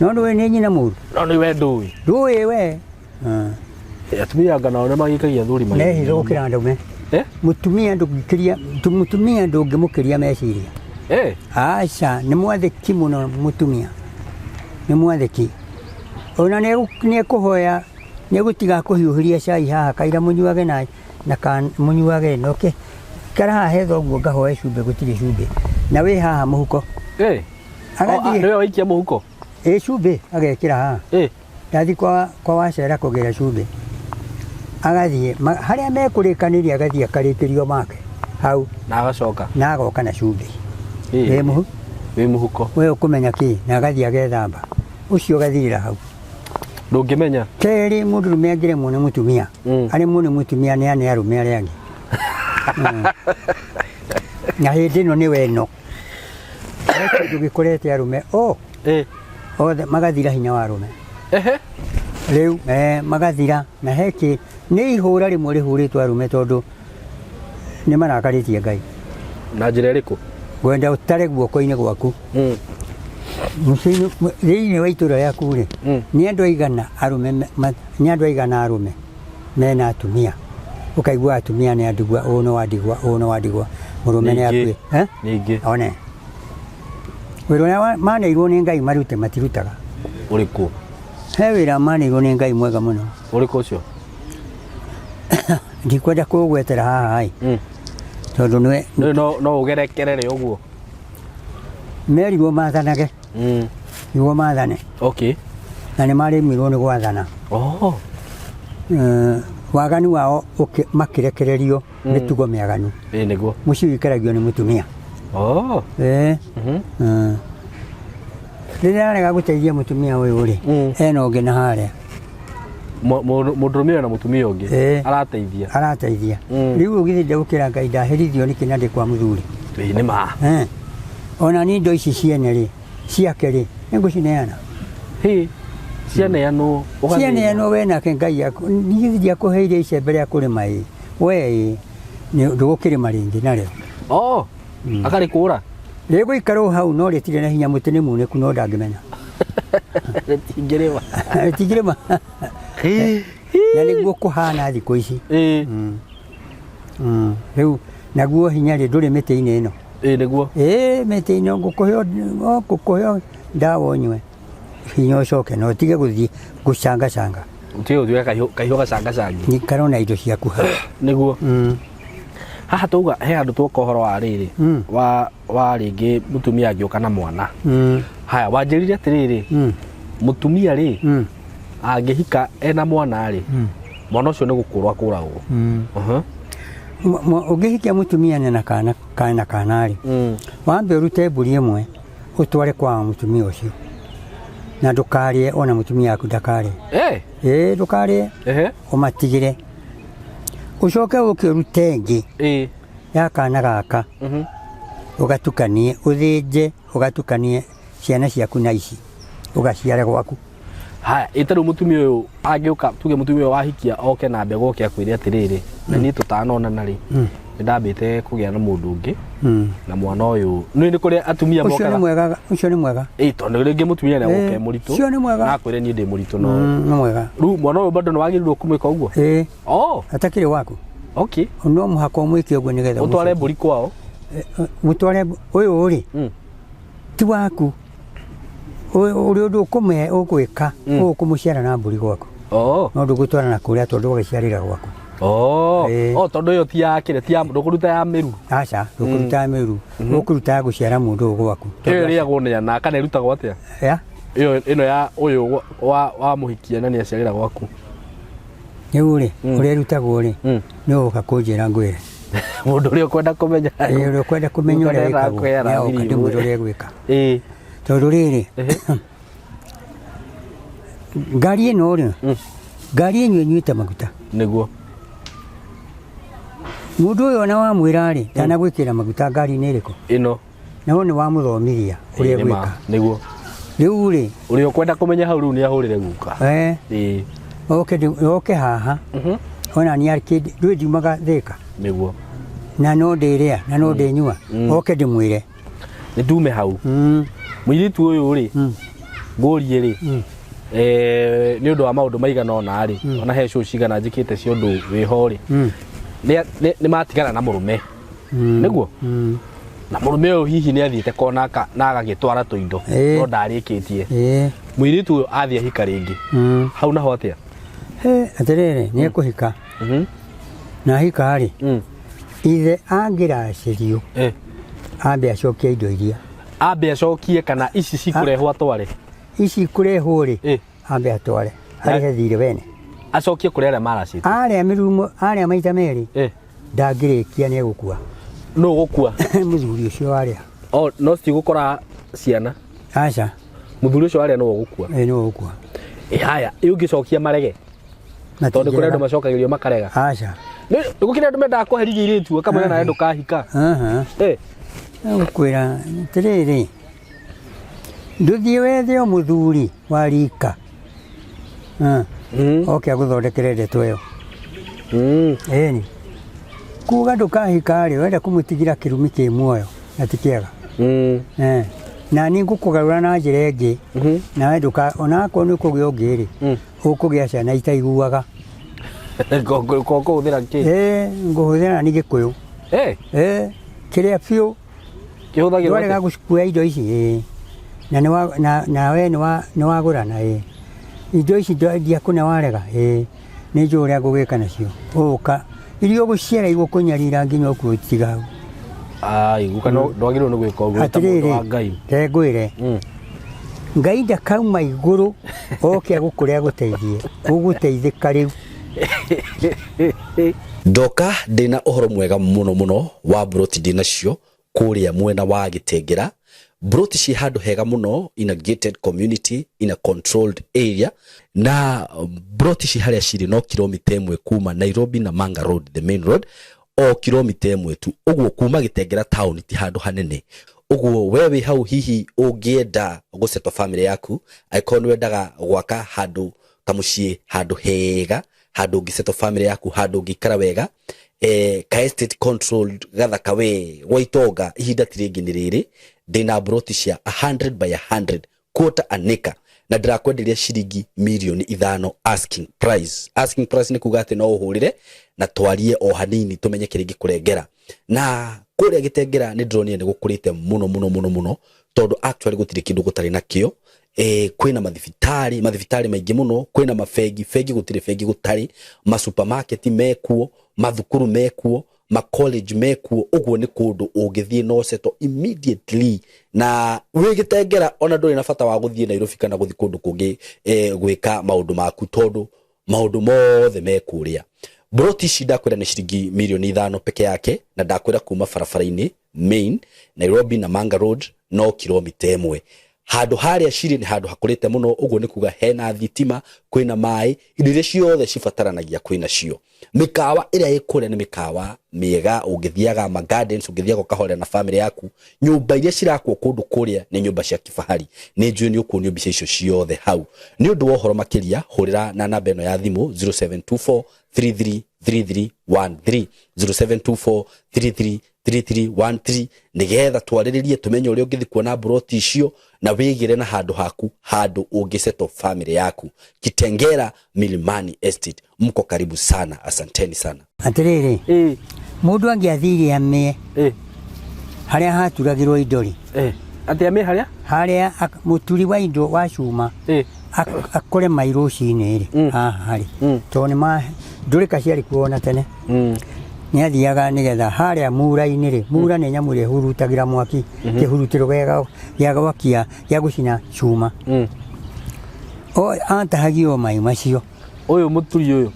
No ndũĩ nĩ nyina mũru. No nĩ we ndũĩ. Ndũĩ we. Atumia anga nao nĩ magĩkagia athuri magĩkagia. Mehitho gũkĩra ndũme. Mũtumia ndũngĩkĩria, mũtumia ndũngĩmũkĩria meciria. Aca, nĩ mwathĩki mũno mũtumia. Nĩ mwathĩki. Ona nĩ ekũhoya, nĩ egũtiga kũhiũhĩria cai haha kaira mũnyuage na mũnyuage no ke. Ikara haha he thoguo ngahoe cumbĩ, gũtirĩ cumbĩ. Na wĩ haha mũhuko. Agathiĩ. Nĩwe waikia mũhuko? Ĩ, cumbĩ agekĩra haha. Ndathiĩ kwa wacera kũgĩra cumbĩ. Agathiĩ harĩa mekũrĩkanĩria agathiĩ akarĩkĩrio make hau. Na agacoka. Na agoka na cumbĩ. Wĩ mũhu? Wĩ mũhuko. We ũkũmenya kĩ? Na agathiĩ agethamba. Ũcio ũgathirĩra hau. Ndũngĩmenya. Kerĩ, mũndũrũme angĩremwo nĩ mũtumia. Aremwo nĩ mũtumia nĩ ane arũme arĩa angĩ. Na hĩndĩ ĩno nĩ weno. He kĩndũ gĩkorete arũme othe magathira hinya wa arũme. Rĩu magathira na he kĩ nĩ ihũra rĩmwe rĩhũrĩtwo arũme tondũ nĩ marakarĩtie Ngai. Na njĩra ĩrĩkũ? Ngwenda ũtare guoko-inĩ gwaku. Mũciĩ-inĩ, thĩinĩ wa itũra rĩaku rĩ, nĩ andũ aigana arũme nĩ andũ aigana arũme mena atumia. Ũkaigua atumia nĩ andigwa, ũyũ nĩ wa ndigwa, ũyũ nĩ wa ndigwa, mũrũme nĩ akue. Ningĩ. One. Wĩra ũrĩa maneirwo nĩ Ngai marute matirutaga. Ũrĩkũ? He wĩra maneirwo nĩ Ngai mwega mũno. Ũrĩkũ ũcio? Ndikwenda kũũgwetera haha ĩ. Tondũ nĩwe no ũgerekerere ũguo. Merirwo mathanage. Nĩguo mathane. Na nĩ maremirwo nĩ gwathana. Waganu wao makĩrekererio mĩtugo mĩaganu. Nĩguo. Mũciĩ ũikaragio nĩ mũtumia. Rĩrĩa arega gũteithia mũtumia ũyũ rĩ, ena ũngĩ na harĩa. Mũndũrũme ũyũ na mũtumia ũngĩ arateithia. Arateithia. Rĩu ũgĩthiĩ ndegũkĩra Ngai ndaherithio nĩkĩ na ndĩ kwa mũthuri. Nĩ ma. Ona niĩ indo ici ciene rĩ, ciake rĩ, nĩngũcineana. Cianeanwo ũgathĩna. Cianeanwo we nake Ngai aku, niĩ ndiakũheire icembe rĩa kũrĩma ĩ. We ĩ, ndũgũkĩrĩma rĩngĩ narĩo. Akarĩkũra? Rĩgũikara o hau no rĩtirĩ na hinya, mũtĩ nĩ munĩku no ndangĩmenya. Rĩtingĩrĩma. Rĩtingĩrĩma. Na nĩguo kũhana thikũ ici. Rĩu naguo hinya rĩ ndũrĩ mĩtĩ-inĩ ĩno. Nĩguo. Mĩtĩ-inĩ ngũkũhe ndawa ũnyue. Hinya ũcoke na ũtige gũthiĩ gũcangacanga. Ũtige gũthiĩ kahiũ gacangacangi. Ikara na indo ciaku hau. Nĩguo. Haha tauga he handũ tuoka ũhoro wa rĩrĩ, wa rĩngĩ mũtumia angĩũka na mwana. Haya, wanjĩrire atĩrĩrĩ, mũtumia rĩ, angĩhika ena mwana rĩ, mwana ũcio nĩ gũkũrwo akũragwo. Ũngĩhikia mũtumia na kana kana kana rĩ, wambe ũrute mbũri ĩmwe ũtware kwa mũtumia ũcio. Na ndũkarĩe ona mũtumia waku ndakarĩe. Ndũkarĩe. Ũmatigĩre. Ũcoke ũke ũrute ĩngĩ ya kana gaka. Ũgatukanie, ũthĩnje, ũgatukanie ciana ciaku na ici. Ũgaciare gwaku. Haya, ĩta rĩu mũtumia ũyũ angĩũka, tuge mũtumia ũyũ wahikia oke na mbegũ oke akwĩre atĩrĩrĩ, na niĩ tũtanonana rĩ, Nĩ ndambĩte kũgĩa na mũndũ ũngĩ na mwana ũyũ nĩ nĩ kũrĩ atumia Ũcio nĩ mokaga. mwega, ũcio nĩ mwega. Ĩ, tondũ rĩngĩ mũtumia nĩ agũka e Eh, mũritũ ũcio nĩ mwega. Na akwĩre niĩ ndĩ mũritũ no Nĩ mwega. Rĩu mwana ũyũ bado nĩ wagĩrĩirwo kũmwĩka ũguo? Ĩĩ. Oh. Atakĩrĩ waku. Okay. No mũhaka ũmwĩke ũguo nĩgetha ũtware mbũri kwao. Mũtware ũyũ rĩ, ti waku. Ũrĩ ũndũ ũkũmwe ũgwĩka, ũkũmũciara na mbũri gwaku. Oh. No ndũgũtwara na kũrĩa tondũ ũgagĩciarĩra gwaku. Oh. Ĩĩ. Oh, tondũ ĩyo ti ya kĩrĩa, ti ya ndũkũruta ya mĩru. Aca, ndũkũruta ya mĩru. Ũkũruta ya gũciara mũndũ ũyũ gwaku. Ĩyo ĩrĩagwo nĩ ana kana ĩrutagwo atĩa? Ya? Ĩyo ĩno ya ũyũ wa mũhikia na nĩ aciarĩra gwaku. Rĩu rĩ, ũrĩa ĩrutagwo rĩ, nĩ ũgũka kũnjĩra ngwĩre. Mũndũ ũrĩa ũkwenda kũmenya. Ĩĩ, ũrĩa ũkwenda kũmenya ũrĩa Ũrĩa wĩkagwo, ũkwenda nĩ agoka ndĩmwĩre ũrĩa egwĩka. Ĩĩ. Tondũ rĩrĩ, ngari ĩno rĩ, ngari ĩno ĩnyuĩte maguta. Nĩguo. Mũndũ ũyũ ona wamwĩra rĩ, ndanagwĩkĩra maguta ngari-inĩ ĩrĩkũ? Ĩno. Na we nĩ wamũthomithia ũrĩa Ĩĩ, nĩ ma, egwĩka. Nĩguo. Rĩu rĩ, Ũrĩa ũkwenda kũmenya hau rĩu nĩ ahũrĩre guka. Eh. Ĩĩ. Oke oke haha. Ona nĩ akĩndi, ndũĩ ndiumaga Thĩka. Nĩguo. Na no ndĩrĩa, na no ndĩnyua. Oke ndĩmwĩre. Nĩ tume hau. Mũirĩtu ũyũ rĩ, ngũrie rĩ, nĩ ũndũ wa maũndũ maigana ũna rĩ, ona he show cigana njĩkĩte cia ũndũ wĩho rĩ, nĩ matigana na mũrũme. Nĩguo? Na mũrũme ũyũ hihi nĩ athiĩte kona na agagĩtwara tũindo, no ndarĩkĩtie. Mũirĩtu ũyũ athiĩ ahika rĩngĩ. Hau naho atĩa? He, atĩrĩrĩ, nĩ ekũhika. Na ahika rĩ, ithe angĩracĩrio, ambe acokie indo iria. Ambe acokie kana ici cikũrehwo atware? Ici ikũrehwo rĩ, ambe atware. Arĩhe thirĩ wene. Acokie kũrĩ arĩa maracĩtie. Arĩa mĩrumo, arĩa maita merĩ, ndangĩrĩkia nĩ egũkua. Nũ ũgũkua? Mũthuri ũcio warĩa. Oh, no citigũkora ciana? Aca. Mũthuri ũcio warĩa nĩwe ũgũkua? Ĩĩ, nĩwe ũgũkua. Ĩ, haya, ĩ ũngĩcokia marege? Tondũ kũrĩ andũ macokagĩrio makarega. Aca. Nĩ gũkĩrĩ andũ mendaga kweherithia airĩtu akamwĩra nawe ndũkahika. Ngũkwĩra atĩrĩrĩ, ndũthiĩ wethe o mũthuri wa rika. Oke agũthondekere ndeto ĩyo. Ĩni. Kuga ndũkahika rĩ, wenda kũmũtigĩra kĩrumi kĩ muoyo na ti kĩega. Na niĩ ngũkũgarũra na njĩra ĩngĩ, nawe ndũka, onakorwo nĩ ũkũgĩa ũngĩ rĩ, ũkũgĩa ciana itaiguaga. Kũhũthĩra kĩ? Ngũhũthĩra nĩ Gĩkũyũ. Kĩrĩa biũ. Kĩhũthagĩrwo Ndwarega atĩa? gũkuoya indo ici, ĩĩ. Na we nĩ wagũrana, ĩĩ. Indo ici ndiakũne warega, ĩĩ. Nĩ njũĩ ũrĩa ngũgĩka nacio. Ũka, iria ũgũciara igũkũnyarira nginya ũkue ũtiga hau. Ai, guka no ndwagĩrĩirwo nĩ gwĩka ũguo ta mũndũ wa Ngai. Reke ngwĩre. Ngai ndakauma igũrũ oke agũkũre agũteithie. Ũgũteithĩka rĩu. Ndoka ndĩna ũhoro mwega mũno mũno wa mburoti ndĩnacio kũrĩa mwena wa Gĩtengera. Mburoti ciĩ handũ hega mũno in a gated community in a controlled area, na mburoti ci harĩa cirĩ no kilomita ĩmwe kuma Nairobi na Manga Road, the main road, o kilomita ĩmwe tu. Ũguo kuma Gĩtengera town ti handũ hanene. Ũguo we wĩ hau hihi ũngĩenda gũsettle family yaku, angĩkorwo nĩ wendaga gwaka handũ kamũciĩ, handũ hega, handũ ũngĩsettle family yaku, handũ ũngĩikara wega, ka estate controlled gathaka we gwa itonga, ihinda ti rĩngĩ nĩ rĩrĩ. Ndĩna mburoti cia 100 by 100 quarter an acre, na ndĩrakwenderia ciringi mirioni 5 asking price. Asking price nĩ kuga atĩ no ũhũrĩre na twarie o hanini tũmenye kĩrĩa ingĩkũrengera. Na kũrĩa Gĩtengera nĩ ndĩronire nĩ gũkũrĩte mũno mũno mũno mũno, tondũ actually gũtirĩ kĩndũ gũtarĩ nakĩo. Kwĩna mathibitarĩ, mathibitarĩ maingĩ mũno, kwĩna mabengi, bengi gũtirĩ bengi gũtarĩ, masupermarket mekuo, mathukuru mekuo, ma college mekuo. Ũguo nĩ kũndũ ũngĩthiĩ no settle immediately. Na wĩ Gĩtengera ona ndũrĩ na bata wa gũthiĩ Nairobi kana gũthiĩ kũndũ kũngĩ, gwĩka maũndũ maku, tondũ maũndũ mothe me kũrĩa. Mburoti ici ndakwĩra nĩ ciringi mirioni 5 peke yake, na ndakwĩra kuma barabara-inĩ main Nairobi na Manga Road no kilomita ĩmwe. Handũ harĩa cirĩ nĩ handũ hakũrĩte mũno, ũguo nĩ kuga hena thitima, kwĩna maĩ, indo iria ciothe cibataranagia kwĩna cio. Mĩkawa ĩrĩa ĩ kũrĩa nĩ mĩkawa mĩega, ũngĩthiaga ma gardens, ũngĩthiaga ũkahorera na family yaku. Nyũmba iria cirakwo kũndũ kũrĩa nĩ nyũmba cia kifahari. Nĩ njũĩ nĩ ũkuonio mbica icio ciothe hau. Nĩ ũndũ wa ũhoro makĩria, hũrĩra na namba ĩno ya thimũ zero seven two four three three 3313 0724 333313 nigetha twarĩrĩrie tũmenye ũrĩa ũngĩthiĩ kuona mburoti icio na wĩgĩre na handũ haku handũ ũngĩsettle family yaku. Kitengela Milimani Estate, mko karibu sana, asanteni sana. Atĩrĩrĩ, mũndũ angĩathire amĩe harĩa haturagĩrwo indo rĩ, Atĩ amĩe harĩa? Harĩa mũturi wa indo wa cuma akore mai rũcinĩ rĩ, haha rĩ, tondũ nĩ ma ndũrĩka ciarĩ kuo ona tene, nĩ athiaga nĩgetha harĩa mura-inĩ rĩ, mura nĩ nyamũ ĩrĩa ĩhurutagĩra mwaki, kĩhurutĩro gĩa gwakia gĩa gũcina cuma. O atahagio mai macio. Ũyũ mũturi ũyũ.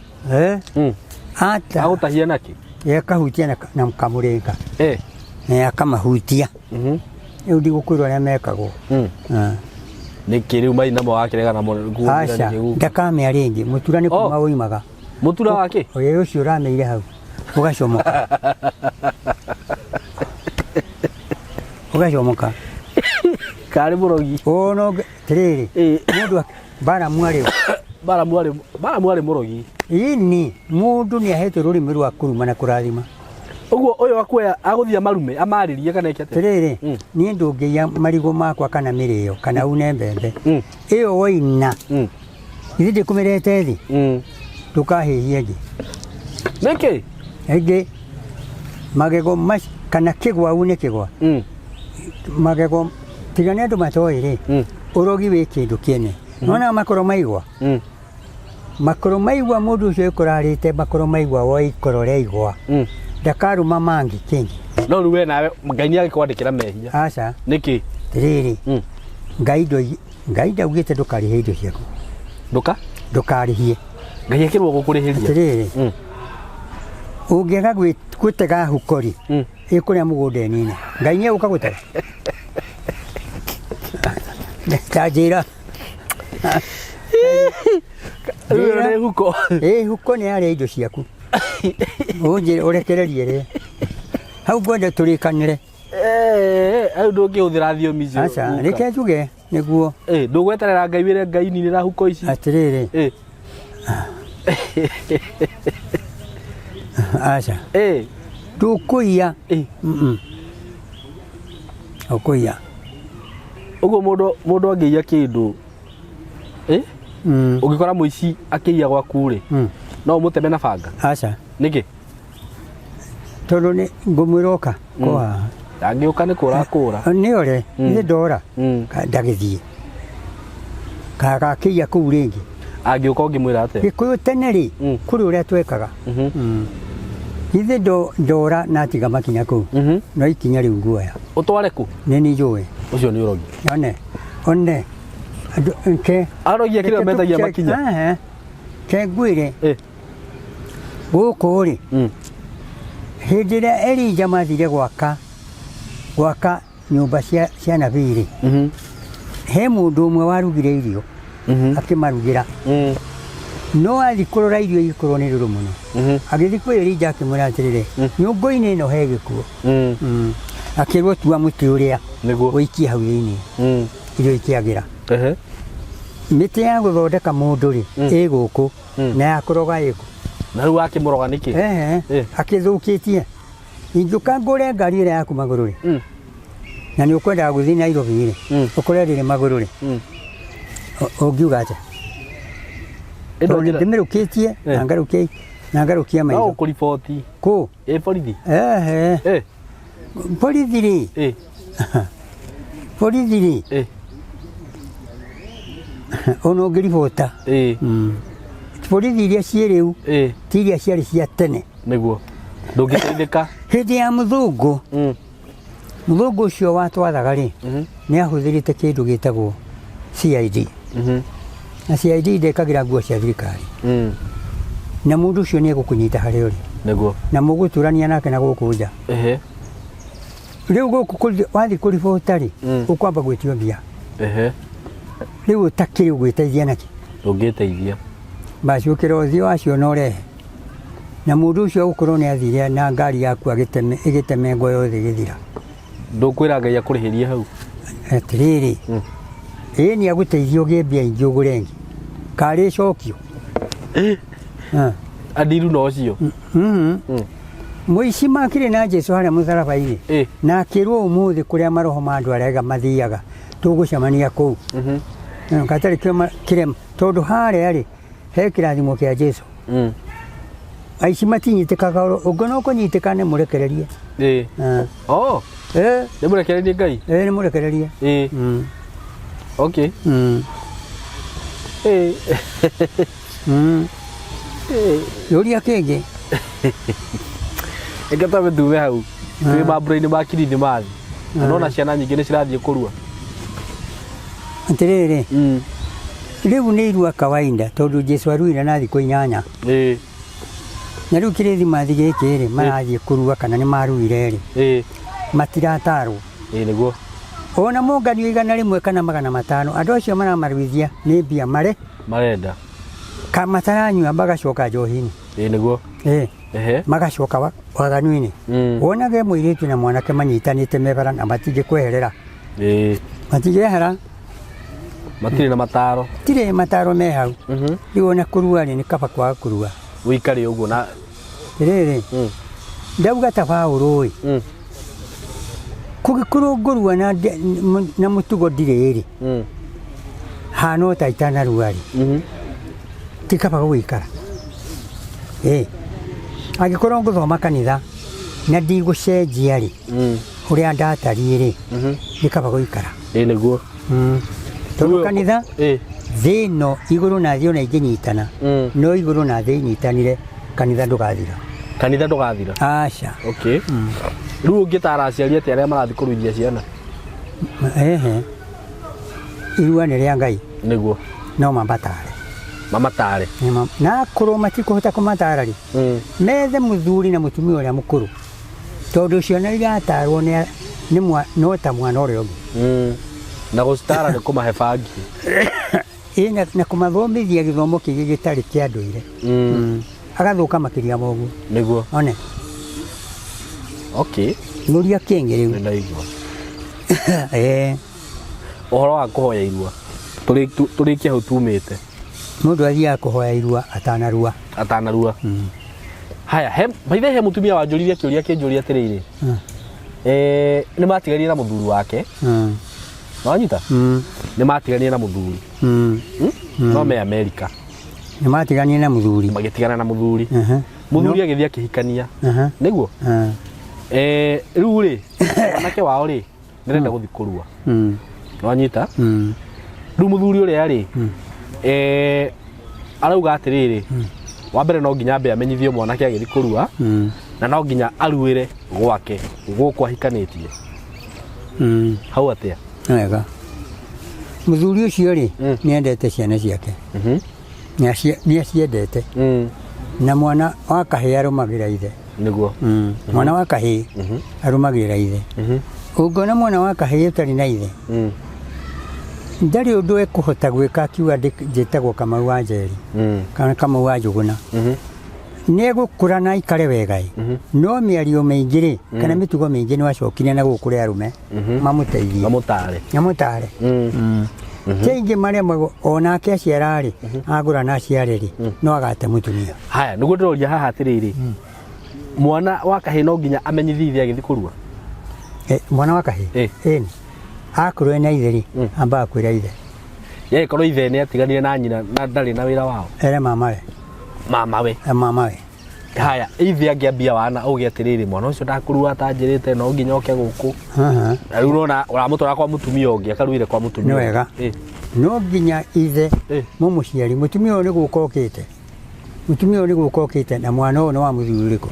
Ata. Agũtahia nakĩ? Akahutia na kamũrĩnga. Na akamahutia. Rĩu ndigũkwĩrwo ũrĩa mekagwo. Nĩkĩ rĩu mai namo wakĩrega namo nguo Aca, ndakamĩa rĩngĩ, mũtura nĩ kuma woimaga. Mũtura wake? Ũyũ ũcio ũramĩire hau. Ũgacomoka. Ũgacomoka. Karĩ mũrogi. Ũ no tirĩrĩ. Mũndũ Balamu arĩ ũ? Balamu arĩ, Balamu arĩ mũrogi. Ĩni, mũndũ nĩ ahetwo rũrĩmĩ rwa kũruma na kũrathima. Ũguo ũyũ akuoya agũthiĩ amarume, amarĩrie kana eke atĩa? Tirĩrĩ, niĩ ndũngĩiya marigũ makwa kana mĩrĩo kana une mbembe. Ĩyo woina, githĩ ndĩkũmĩrete thĩ? Ndũkahĩhie ĩngĩ. Nĩkĩ? Ĩngĩ, magego macio, kana kĩgwa une kĩgwa. Magego, tiga nĩ andũ matoĩ rĩ, ũrogi wĩ kĩndũ kĩene. Nona makoro maigwa? Makoro maigwa mũndũ ũcio ĩkũrarĩte makoro maigwa wa ikoro rĩa igwa. Ndakarũma mangĩ kĩngĩ. No rĩu we nawe Ngai nĩ agĩkwandĩkĩra mehia. Aca. Nĩkĩ? Rĩrĩ. Ngai ndoi, Ngai ndaugĩte ndũkarĩhie indo ciaku. Ndũka? Ndũkarĩhie. Ngai akĩrwo gũkũrĩhĩria. Atĩrĩrĩ. Ũngĩaga gũtega huko rĩ, ĩkũrĩa mũgũnda ĩnine. Ngai nĩ egũka gũtega. Ta njĩra. Rĩu nĩ huko. Ĩ huko nĩ yarĩa indo ciaku. Ũnjĩre ũrekererie rĩ. Hau ngwenda tũrĩkanĩre. Hau ndũngĩhũthĩra thiomi icio. Aca, reke njuge nĩguo. Ndũgweterera Ngai wĩre Ngai ninĩra huko ici. Atĩrĩrĩ. Aca. Ndũkũiya. Ũkũiya. Ũguo mũndũ angĩiya kĩndũ, Ũngĩkora mũici akĩiya gwaku rĩ, no ũmũteme na banga? Aca. Nĩkĩ? Tondũ nĩ ngũmwĩra ũka, ko haha. Angĩũka nĩ kũra akũra. Nĩ ore, nĩ ndora. Ndagĩthiĩ. Gakĩiya kũu rĩngĩ. Angĩũka ũngĩmwĩra atĩa? Gĩkũyũ tene rĩ, kũrĩ ũrĩa twekaga. Ithe ndora na atiga makinya kũu. No ikinya rĩu nguoya. Ũtware kũ? Nĩ niĩ njũĩ. Ũcio nĩ ũrogi. One, one. Andũ, ke. Arogi akĩrĩa metagia makinya. Ehe. Ke ngwĩre. Gũkũ rĩ, hĩndĩ ĩrĩa Elija mathire gwaka nyũmba cia nabii rĩ, he mũndũ ũmwe warugire irio, akĩmarugĩra. No athiĩ kũrora irio igĩkorwo nĩ rũrũ mũno. Agĩthiĩ kwĩ Elija akĩmwĩra atĩrĩrĩ, nyũngũ-inĩ ĩno he gĩkuũ. Akĩrwo tua mũtĩ ũrĩa ũikie hau thĩinĩ. Irio ikĩagĩra. Mĩtĩ ya gũthondeka mũndũ rĩ, ĩ gũkũ, na ya kũroga ĩ kũ. Na rĩu akĩmũroga nĩkĩ? Akĩthũkĩtie. Ingĩũka ngũre ngari ĩrĩa yaku magũrũ rĩ, na nĩ ũkwendaga gũthiĩ Nairobi rĩ, ũkore rĩrĩ magũrũ rĩ, ũngiuga atĩa? Ĩno Tondũ njĩra- ndĩmĩrũkĩtie, na ngarũkia, na ngarũkia No maitho. ũkũriboti. Kũ? Borithi. Borithi rĩ. Borithi rĩ. Ona ũngĩribota. Borithi iria ciĩ rĩu, ti iria ciarĩ cia tene. Nĩguo. Ndũngĩteithĩka. Hĩndĩ ya mũthũngũ, mũthũngũ ũcio watwathaga rĩ, nĩ ahũthĩrĩte kĩndũ gĩtagwo CID. Na CID ndĩkagĩra nguo cia thirikari. Na mũndũ ũcio nĩ egũkũnyita harĩa ũrĩ. Nĩguo. Na mũgũtũrania nake na gũkũ nja. Rĩu gũkũ wathiĩ kũribota rĩ, ũkwamba gwĩtio mbia. Rĩu ũtakĩrĩ ũgwĩteithia nakĩ? Ndũngĩteithia. Basi ũkĩra ũthiĩ wacio na ũrehe. Na mũndũ ũcio ũgũkorwo nĩ athire na ngari yaku ĩgĩtemengwo yothe ĩgĩthira. Ndũkwĩra Ngai akũrĩhĩrie hau? Atĩrĩrĩ, ĩĩ nĩ agũteithia ũgĩe mbia ingĩ ũgũre ĩngĩ. Karĩ ĩcokio. Andiru na ũcio. Mũici makire na Jesu harĩa mũtharaba-inĩ na akĩrwo ũmũthĩ kũrĩa maroho ma andũ arĩa ega mathiaga tũgũcemania kũu. Gatarĩ kĩrema tondũ harĩa rĩ he kĩrathimo kĩa Jesu. Aici matinyitĩkaga ũngĩ no kũnyitĩka nĩ mũrekererie. Oh, nĩ mũrekererie Ngai? Nĩ mũrekererie. Okay. Yũria kĩngĩ. Reke twambe tume hau twĩ mambura-inĩ ma kirithimathi na nona ciana nyingĩ nĩ cirathiĩ kũrua. Atĩrĩrĩ, rĩu nĩ irua kawaida tondũ Jesu aruire na thikũ 8. Na rĩu kirithimathi gĩkĩ rĩ marathiĩ kũrua kana nĩ maruire rĩ matiratarwo. Nĩguo. Ona monganio 100 kana 500 andũ acio maramaruithia nĩ mbia mare marenda ka mataranyua magacoka njohi-inĩ. Nĩguo. Magacoka waganu-inĩ. Wonage mũirĩtu na mwanake manyitanĩte mebara na matingĩkweherera. Matingĩehera. Matirĩ na mataro. Tirĩ mataro me hau. Rĩu ona kũrua rĩ nĩ kaba kwaga kũrua. Ũikare ũguo na rĩrĩ ndauga ta Paũlũ ĩ kũgĩkorwo ngũrua na mũtugo ndirĩ rĩ hana o ta itanarua rĩ ti kaba gũgĩikara. Angĩkorwo ngũthoma kanitha na ndigũcenjia rĩ ũrĩa ndatariĩ rĩ nĩ kaba gũikara. Nĩguo. Tondũ kanitha thĩ ĩno igũrũ na thĩ ona ingĩnyitana no igũrũ na thĩ inyitanire kanitha ndũgathira. Kanitha ndũgathira. Aca. Okay. Rĩu ũngĩtara aciari atĩa arĩa marathiĩ kũruithia ciana? Ehe. Irua nĩ rĩa Ngai. Nĩguo. No mamatare. Mamatare. Na akorwo matikũhota kũmatara rĩ methe mũthuri na mũtumia ũrĩa mũkũrũ tondũ ciana iratarwo nĩ no ta mwana ũrĩa ũngĩ. Na gũcitara nĩ kũmahe bangi. Na kũmathomithia gĩthomo kĩngĩ gĩtarĩ kĩa ndũire. Agathũka makĩria ma ũguo. Nĩguo. One. Okay. Mũria kĩngĩ rĩu. Nĩndaigua. Ũhoro wa kũhoya irua. Tũrĩkie hau tumĩte. Mũndũ athiaga kũhoya irua atanarua. Atanarua. Haya, by the he mũtumia wanjũririe kĩũria kĩnjũria atĩrĩrĩ. Nĩ matiganire na mũthuri wake. Nĩwanyita? Nĩ matiganire na mũthuri. No me Amerika. Nĩ matiganire na mũthuri. Magĩtigana na mũthuri. Mũthuri agĩthiĩ akĩhikania. Nĩguo? Rĩu rĩ, mwanake wao rĩ, nĩarenda gũthiĩ kũrua. Nĩwanyita? Rĩu mũthuri ũrĩa rĩ, arauga atĩrĩrĩ, wa mbere no nginya ambe amenyithio mwanake agĩthiĩ kũrua, na no nginya aruĩre gwake gũkũ ahikanĩtie. Hau atĩa? Wega. Mũthuri ũcio rĩ, nĩendete ciana ciake. Nĩaciendete. Na mwana wa kahĩĩ arũmagĩrĩra ithe. Nĩguo. Mwana wa kahĩĩ arũmagĩrĩra ithe. Ũngĩona mwana wa kahĩĩ ũtarĩ na ithe, ndarĩ ũndũ ekũhota gwĩka akiuga njĩtagwo Kamau wa Njeri kana Kamau wa Njũgũna. Nĩegũkũra na aikare wega ĩ, no mĩario mĩingĩ rĩ, kana mĩtugo mĩingĩ nĩwacokire na gũkũ kũrĩ arũme mamũteithie. Mamũtare. Mamũtare. Kĩingĩ maremagwo onake aciara rĩ, agũra na aciare rĩ, no agate mũtumia. Haya, nĩguo ndĩroria haha atĩrĩrĩ, mwana wa kahĩĩ no nginya amenyithie ithe agĩthiĩ kũrua? Mwana wa kahĩĩ? Ĩni. Akorwo ena ithe rĩ, ambaga kwĩra ithe. Yagĩkorwo ithe nĩ atiganire na nyina na ndarĩ na wĩra wao? Ere mamawe. Mamawe. Mamawe. Haya, ithe angĩambia wana auge atĩrĩrĩ, mwana ũcio ndakũrua atanjĩrĩte no nginya oke gũkũ. Na rĩu ũrona ũramũtwara kwa mũtumia ũngĩ akaruire kwa mũtumia. Nĩ wega. No nginya ithe mũmũciari, mũtumia ũyũ nĩ gũka okĩte. Mũtumia ũyũ nĩ gũka okĩte na mwana ũyũ nĩ wa mũthuri ũrĩkũ?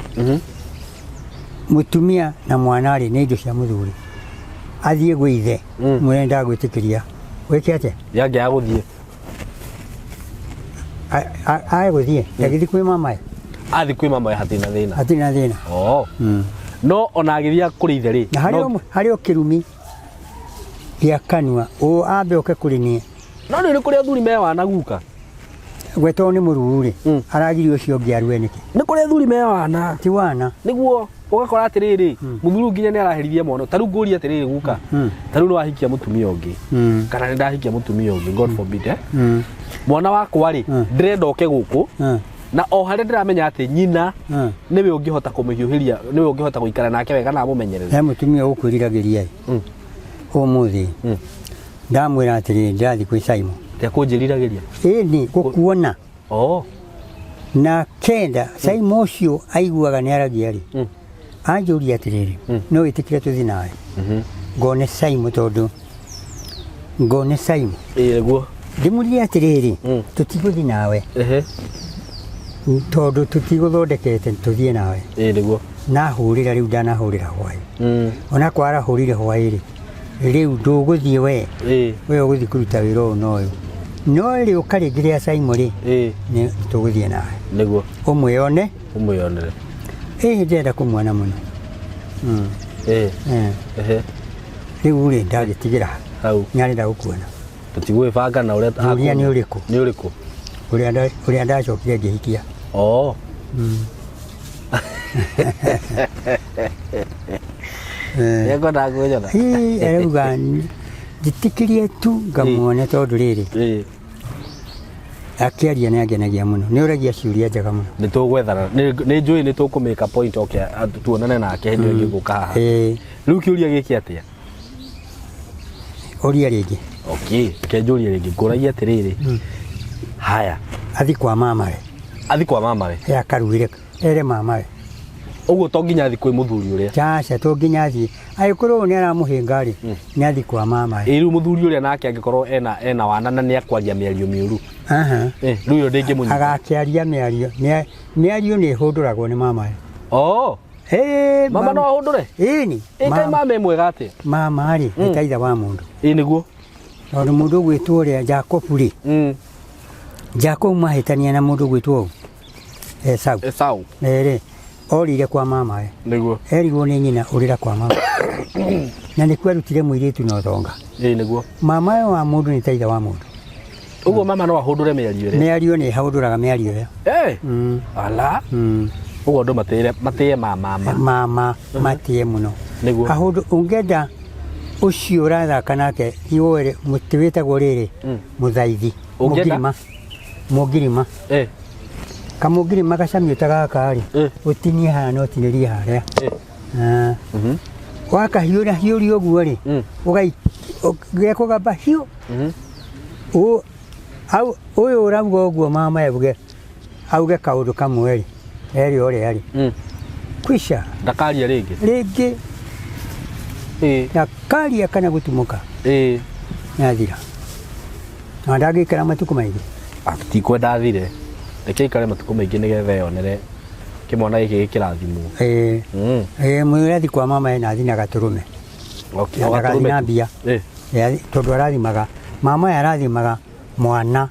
Mũtumia na mwana rĩ nĩ indo cia mũthuri. Athiĩ gwĩ ithe, mwĩre ndagwĩtĩkĩria. Wĩke atĩa? Yangĩaga gũthiĩ. Ae gũthiĩ, ndagĩthiĩ kwĩ mamae. Athiĩ kwĩ mamae hatirĩ na thĩna. Hatirĩ na thĩna. No ona agĩthiĩ kũrĩ ithe rĩ, Na harĩ o kĩrumi gĩa kanua, ũ ambe oke kũrĩ niĩ. No rĩu nĩ kũrĩ athuri me wana guka. We tondũ nĩ mũruu rĩ, aragirio ũcio ũngĩ arue nĩkĩ? Nĩ kũrĩ athuri me wana. Ti wana. Nĩguo ũgakora atĩrĩrĩ, mũthuri nginya nĩ araherithia mwana. Ta rĩu ngũrie atĩrĩrĩ guka, ta rĩu nĩ wahikia mũtumia ũngĩ, kana nĩ ndahikia mũtumia ũngĩ, God forbid, Mwana wakwa rĩ, ndĩrenda oke gũkũ, Na o harĩa ndĩramenya atĩ nyina nĩwe ũngĩhota kũmũhiũhĩria, nĩwe ũngĩhota gũikara nake wega na amũmenyerere. He mũtumia ũkwĩriragĩria ũmũthĩ ndamwĩra atĩrĩrĩ, ndĩrathiĩ kwĩ Simon. Tekũnjĩriragĩria? Ĩni, gũkuona. Oh. Na kenda Simon ũcio aiguaga nĩ aragia rĩ, anjũria atĩrĩrĩ, no wĩtĩkĩre tũthiĩ nawe ngone Simon, tondũ ngone Simon. Ĩĩ nĩguo. Ndĩmũrie atĩrĩrĩ, tũtigũthiĩ nawe tondũ tũtigũthondekete tũthiĩ nawe. Ĩĩ nĩguo. Nahũrĩra rĩu, ndanahũrĩra hwaĩ, ona kwarahũrire hwaĩ rĩ, rĩu ndũgũthiĩ we, we ũgũthiĩ kũruta wĩra ũyũ na ũyũ, no rĩũka rĩngĩ rĩa Simon rĩ, nĩ tũgũthiĩ nawe. Nĩguo. Ũmwĩone. Ũmwĩonere. Ĩĩ, ndĩrenda kũmuona mũno. Ĩĩ. Rĩu rĩ, ndagĩtigĩra hau. Nĩ arenda gũkuona. Tũtigwĩbanga na ũrĩa. Njũria nĩ ũrĩkũ? Nĩ ũrĩkũ? Ũrĩa ndacokire ngĩhikia. Oh. Nĩekwendaga kwĩnyona. Ĩĩ, arauga njĩtĩkĩrie tu ngamuone, tondũ rĩrĩ, akĩaria nĩ angenagia mũno, nĩ ũragia ciũria njega mũno. Nĩ tũgwethana, nĩ njũĩ nĩ tũkũmĩka point, okay, tuonane nake hĩndĩ ĩyo ĩngĩ haha. Rĩu kĩũria gĩkĩ atĩa? Ũria rĩngĩ. Okay, reke njũrie rĩngĩ. Ngũragia atĩrĩrĩ, haya. Athi kwa mamawe. Athi kwa mamawe. Akarugire ere mamawe. Ũguo to nginya athi kwĩ mũthuri ũrĩa? Caca, to nginya athiĩ. Angĩkorwo ũyũ nĩ aramũhĩnga rĩ, nĩ athiĩ kwa mamawe. Ĩ rĩu mũthuri ũrĩa nake angĩkorwo ena wana na nĩ akwaria mĩario mĩũru? Aha. Rĩu ĩyo ndĩngĩmũnyita. Agakĩaria mĩario, mĩario nĩ ĩhũndũragwo nĩ mamawe. Oh. Ĩ, mama no ahũndũre? Ĩni. Ĩ kaĩ mama e mwega atĩa? Mama rĩ, nĩ ta ithe wa mũndũ. Ĩ nĩguo. Tondũ mũndũ ũgwĩtwo ũrĩa Jacobu rĩ, Jacobu mahĩtania na mũndũ ũgwĩtwo ũũ Esau. Esau. Rĩ, orĩire kwa mamawe. Nĩguo. Erirwo nĩ nyina ũrĩra kwa mama. Na nĩkuo arutire mũirĩtu na ũtonga. Ĩ nĩguo. Mamawe wa mũndũ nĩ ta ithe wa mũndũ. Ũguo mama no ahũndũre mĩario ĩrĩa. Mĩario nĩ ĩhũndũraga mĩario ĩyo. Ala. Ũguo andũ matĩre matĩe mama. Mama matĩe mũno. Nĩguo. Ahũndũ ũngĩenda ũcio ũrathaka nake iwoere mũtĩ wĩtagwo rĩrĩ, mũthaithi. Ũngĩenda? Mũngirima. Mũngirima. Kamũngirima gacamio ta gaka rĩ, ũtinie haha na ũtinĩrie harĩa. Wakahiũra hiũria ũguo rĩ, gekũgamba hiũ. Ũyũ ũrauga ũguo mama auge auge kaũndũ kamwe rĩ, ere ũrĩa rĩ, kwisha. Ndakaria rĩngĩ. Rĩngĩ. Ndakaria kana gũtumũka. Nĩathira. Na ndangĩikara matukũ maingĩ. Tikwenda athire. Reke aikare matukũ maingĩ nĩgetha eyonere kĩmwana gĩkĩ gĩkĩrathimwo. Ĩĩ, mwĩre athi kwa mama na athi na gatũrũme. Okay, Na o ndagathiĩ gatũrũme na tu. mbia. Tondũ arathimaga mama aya arathimaga mwana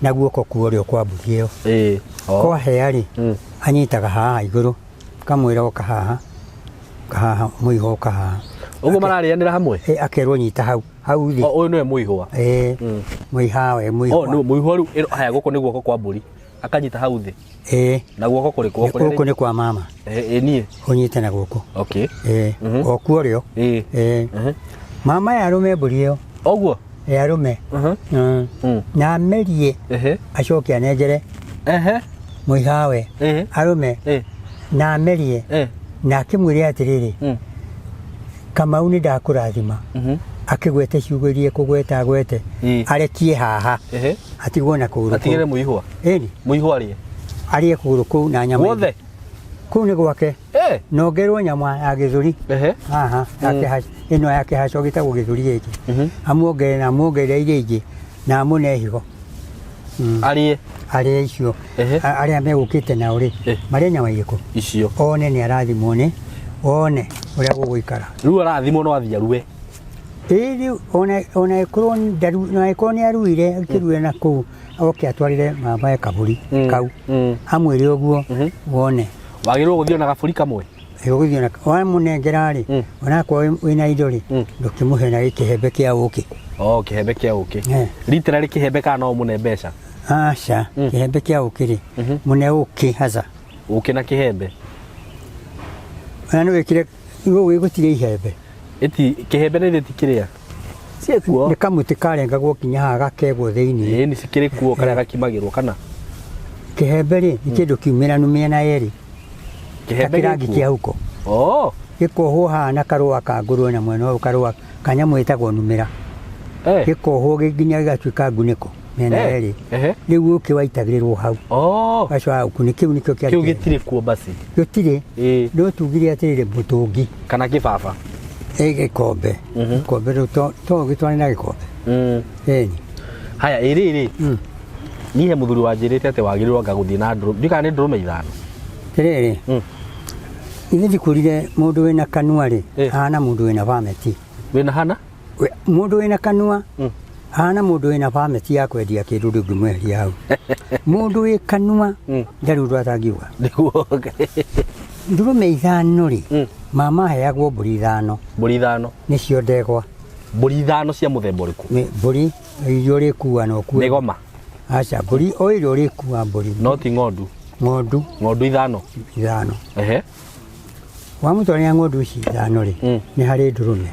na guoko kwa ũrĩo kwa mbũri ĩyo. Kwahea rĩ, anyitaga haha igũrũ, kamwĩra ũka haha, ũka haha, mũihwa ũka haha. Ũguo mararĩanĩra hamwe? Akerwo nyita hau, hau thĩ. Ũyũ nĩwe mũihwa? Ĩĩ, mũiha we, mũihwa. Oh, nĩ mũihwa rĩu, ĩno, haya gũkũ nĩ guoko kwa mbũri. Akanyita hau thĩ. Ĩĩ. Na guoko kũrĩkũ? Gũkũ nĩ kwa mama. Ĩĩ, niĩ. Ũnyite na gũkũ. Okay. Ĩĩ, o kuo ũrĩo. Ĩĩ. Mama ya arũme mbũri ĩyo. Ũguo? Ĩĩ, arũme. Na amerie. Acoke anengere. Mũihawe. Arũme. Na amerie. Na akĩmwĩre atĩrĩrĩ, Kamau nĩ ndakũrathima. Akĩgwete ciugo iria ekũgweta agwete. Arekie haha. Atigwo na kũgũrũ kũu. Atigĩre mũihwa. Ĩni. Mũihwa arĩe. Arĩe kũgũrũ kũu na nyama. Guothe? Kũu nĩ gwake. Na ongerwo nyama ya gĩthũri. Haha, ĩno ya kĩhaco gĩtagwo gĩthũri gĩkĩ. Amuongerere na amuongerere iria ingĩ na amũne higo. Arĩe. Arĩe icio. Arĩa megũkĩte nao rĩ, marĩe nyama irĩkũ? Icio. One nĩ arathimwo nĩ, one ũrĩa gũgũikara. Rĩu arathimwo no athiĩ arue. Ĩĩ rĩu ona ĩkorwo ona ĩkorwo nĩ aruire, akĩruire na kũu, oke atwarĩre mamae kabũri kau. Amwĩre ũguo, wone. Wagĩrĩirwo gũthiĩ na gabũri kamwe? Ũgũthiĩ na wamũnengera rĩ, onakorwo wĩna indo rĩ, ndũkĩmũhe na kĩhembe kĩa ũkĩ. Oh, kĩhembe kĩa ũkĩ. Literally kĩhembe kana no ũmũne mbeca? Aca, kĩhembe kĩa ũkĩ rĩ, mũne ũkĩ haca. Ũkĩ na kĩhembe? Ona nĩ wĩkire, gũtirĩ ihembe. Ĩti, kĩhembe nĩ ithĩ ti kĩrĩa? Ciĩkuo. Nĩ kamũtĩ karengagwo kinya haha gakegwo thĩinĩ. Ĩĩ nĩ cikĩrĩ kuo karĩa gakimagĩrwo kana? Kĩhembe rĩ nĩ kĩndũ kiumĩranu mĩena yerĩ ta Kĩhembe kĩrangi gĩkuo? kĩa huko. Oh. Gĩkohwo haha na karũa ka ngũrwe na mwena ũyũ karũa kanyamũ ĩtagwo numĩra. Eh. Gĩkohwo nginya gĩgatuĩka ngunĩko mĩena Eh. yerĩ. Ehe. Rĩu ũkĩ waitagĩrĩrwo hau. Oh. Gacoka ũkunĩ kĩu nĩkĩo kĩarĩ Kĩu kĩhembe. gĩtirĩ kuo basi. Gĩtirĩ. Ĩĩ. No tugire atĩrĩrĩ mũtũngi. Kana kĩbaba. Ĩ gĩkombe. Gĩkombe rĩu to to ũgĩtware na gĩkombe. Ĩni. Haya ĩ rĩrĩ. Niĩ he mũthuri wanjĩrĩte atĩ wagĩrĩirwo anga gũthiĩ na ndũrũme. Ndiũĩ kana nĩ ndũrũme ithano. Atĩrĩrĩ. Ithe ndikwĩrire mũndũ wĩna kanua rĩ, Eh. ahana mũndũ wĩna bameti. Wĩna hana? Mũndũ wĩna kanua ahana mũndũ wĩna bameti ya kwendia kĩndũ ndũngĩmweheria hau. Mũndũ wĩ kanua ndarĩ ũndũ atangiuga. Nĩguo. Ndũrũme ithano rĩ, mama aheagwo mbũri ithano. Mbũri ithano. Nĩcio ndegwa. Mbũri ithano cia mũthemba ũrĩkũ? Nĩ mbũri iria ũrĩkua na ũkue. Mĩgoma. Aca, mbũri o ĩrĩa ũrĩkua mbũri. No ti ng'ondu. Ng'ondu. Ng'ondu ithano. Ithano. Ehe. Wamũtwarĩra ng'ondu ici ithano rĩ, nĩ harĩ ndũrũme.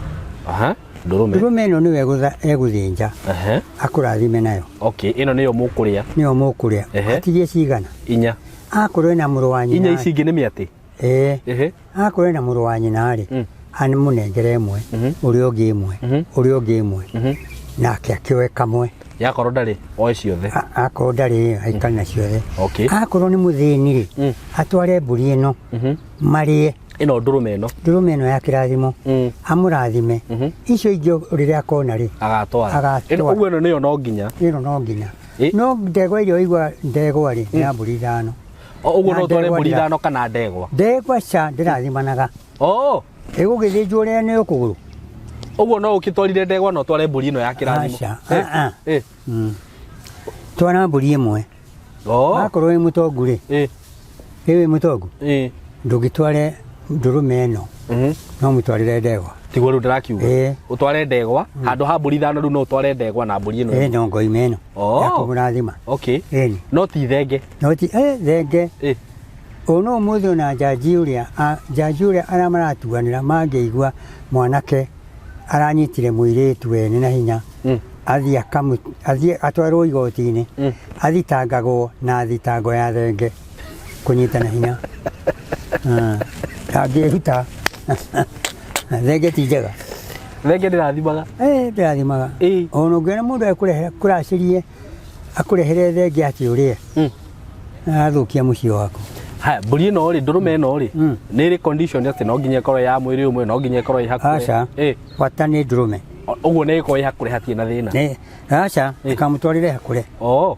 Aha. Ndũrũme. Ndũrũme ĩno nĩwe egũthĩnja. Ehe. Akũrathime nayo. Okay, ĩno nĩyo mũkũrĩa. Nĩyo mũkũrĩa. Ehe. Atigie cigana? Inya. Akorwo ena mũrũ wa nyina. Inya ici ingĩ nĩ mĩatĩ. Ĩĩ. Ehe. Akorwo ena mũrũ wa nyina rĩ, amũnengere ĩmwe, ũrĩa ũngĩ ĩmwe, ũrĩa ũngĩ ĩmwe. Nake akĩoe kamwe. Yakorwo ndarĩ, oe ciothe. Akorwo ndarĩ, aikare na ciothe. Okay. Akorwo nĩ mũthĩni rĩ, atware mbũri ĩno, marĩe. Ĩno ndũrũme ĩno. Ndũrũme ĩno ya kĩrathimo. Amũrathime. Icio ingĩ rĩrĩa akona rĩ, Agatwara. Agatwara. Ĩno ũguo ĩno nĩyo no nginya. Ĩno no nginya. No ndegwa ĩrĩa ũigua ndegwa rĩ, nĩ ya mbũri ithano. O ũguo Na no ũtware ndegwa mbũri ndĩra- ithano kana ndegwa. Ndegwa ca ndĩrathimanaga. Oh. Ĩgũgĩthĩnjwo ũrĩa nĩ ũkũgũrũ. Ũguo no ũkĩtwarire ndegwa na ũtware mbũri ĩno ya kĩrathimo. Aca. Eh, Ah, ah. eh. Twara mbũri ĩmwe. Oh. Akorwo wĩ mũtongu rĩ. Eh. Ĩ wĩ mũtongu. Eh. Ndũngĩtware ndũrũme ĩno. No mũtwarĩre ndegwa. Tiguo rĩu ndĩrakiuga. Ĩĩ. Ũtware ndegwa handũ ha mbũri ithano rĩu no ũtware ndegwa na mbũri ĩno. Ĩ no ngoime ĩno. Oh. Ya kũmũrathima. Okay. Ĩni. No ti thenge. No ti thenge. Eh. Ona ũmũthĩ ona njanji ũrĩa njanji ũrĩa arĩa maratuanĩra mangĩigua mwanake aranyitire mũirĩtu wene na hinya athiĩ athiĩ atwarwo igoti-inĩ athitangagwo na thitango ya thenge kũnyita na hinya. Ndangĩruta. Thenge ti njega. Thenge ndĩrathimaga. Eh, ndĩrathimaga. Ona ũngĩona mũndũ ekũrehere kũracĩrie akũrehere thenge atĩ ũrĩe. Athũkia mũciĩ waku. Haya, mbũri ĩno rĩ, ndũrũme ĩno rĩ, nĩ ĩrĩ condition atĩ no nginya ĩkorwo ya mwĩrĩ ũmwe, no nginya ĩkorwo ĩ hakũre. Aca. Bata nĩ ndũrũme. Ũguo nĩ ĩkorwo ĩ hakũre hatirĩ na thĩna. Nĩ aca, kamũtwarĩre hakũre. Oh.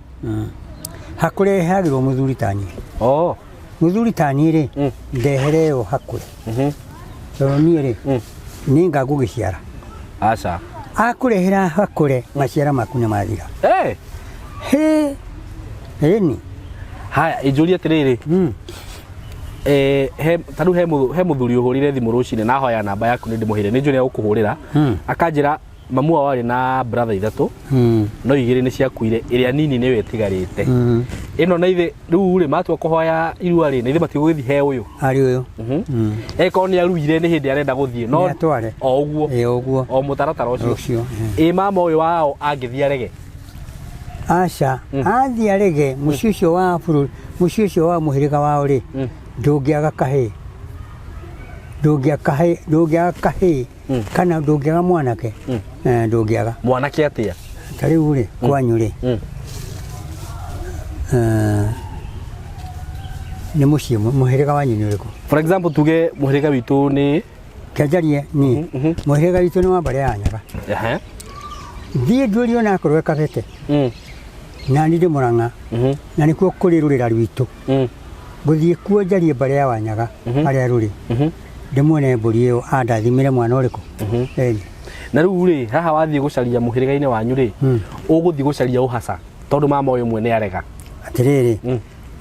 Hakũre ĩheagĩrwo mũthuri ta niĩ. Oh. Mũthuri ta niĩ rĩ, ndehere ĩyo hakũre. Tondũ niĩ rĩ, nĩ ngagũgĩciara. Aca. Akũrehera hakũre, maciara maku nĩ mathira. Eh. Hĩ. Ĩni. Haya, injũrie atĩrĩrĩ. Eh, he ta rĩu he mũthuri ũhũrire thimũ rũcinĩ na ahoya namba yaku nĩ ndĩmũheire nĩ njũĩ nĩ egũkũhũrĩra. Akanjĩra mamu wao arĩ na brother ithatũ no igĩrĩ nĩ ciakuire ĩrĩa nini nĩyo ĩtigarĩte. Ĩno na ithe rĩu rĩ matua kũhoya irua rĩ na ithe matigũgĩthiĩ he ũyũ. Harĩ ũyũ. Ĩkorwo nĩ aruire nĩ hĩndĩ arenda gũthiĩ no Nĩ atware. o ũguo. Ĩ ũguo. O mũtaratara ũcio. Ũcio. Ĩ mama ũyũ wao angĩthiĩ arege. Aca, athiĩ arege mũciĩ ũcio wa bũrũri, mũciĩ ũcio wa mũhĩrĩga wao rĩ, ndũngĩaga kahĩĩ. Ndũngĩaga kahĩĩ, ndũngĩaga kahĩĩ kana ndũngĩaga mwanake. Ndũngĩaga. Mwanake atĩa? Ta rĩu rĩ, kwanyu rĩ, nĩ mũciĩ mũhĩrĩga wanyu nĩ ũrĩkũ? For example tuge mũhĩrĩga witũ nĩ Kĩanjarie niĩ, mũhĩrĩga witũ nĩ wa mbarĩ ya Nyaga. Ehe. Thiĩ nduĩrie ona akorwo e Kabete. Na niĩ ndĩ Mũrang'a. Na nĩkuo kũrĩ rũrĩra rwitũ. Ngũthiĩ kuo njarie mbarĩ ya Wanyaga harĩa rũrĩ. Ndĩmuone mbũri ĩyo andathimĩre mwana ũrĩkũ. Ĩni. Na rĩu rĩ haha wathiĩ gũcaria mũhĩrĩga-inĩ wanyu rĩ ũgũthiĩ gũcaria ũhaca tondũ mama ũyũ mwene arega. Atĩrĩrĩ,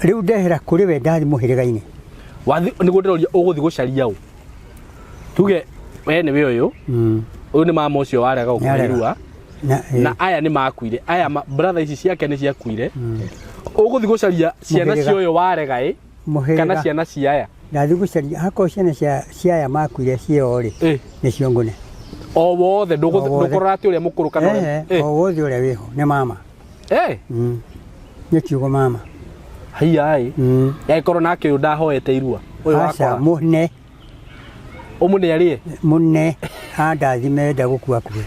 rĩu ndehera kũrĩ we ndathiĩ mũhĩrĩga-inĩ. Wathiĩ nĩguo ndĩroria ũgũthiĩ gũcaria ũ. Tuge we nĩwe ũyũ ũyũ nĩ mama ũcio warega gũkũhe Nĩarega. irua na aya nĩ makuire aya brother ici ciake nĩ ciakuire ũgũthiĩ gũcaria ciana Mũhĩrĩga. cia ũyũ warega ĩ kana Mũhĩrĩga. ciana cia aya Ndathiĩ gũcaria akorwo ciana cia aya makuire cieo rĩ nĩcio ngũne. O wothe O wothe. ndũkũrora atĩ ũrĩa mũkũrũ kana ũrĩa O wothe ũrĩa wĩho nĩ mama. Eh. Nĩ kiugo mama. Haiya ĩ. Angĩkorwo nake ũyũ ndahoete irua. Ũyũ Aca wakora. mũne. Ũmũne arĩe. Mũne andathime enda gũkua kue.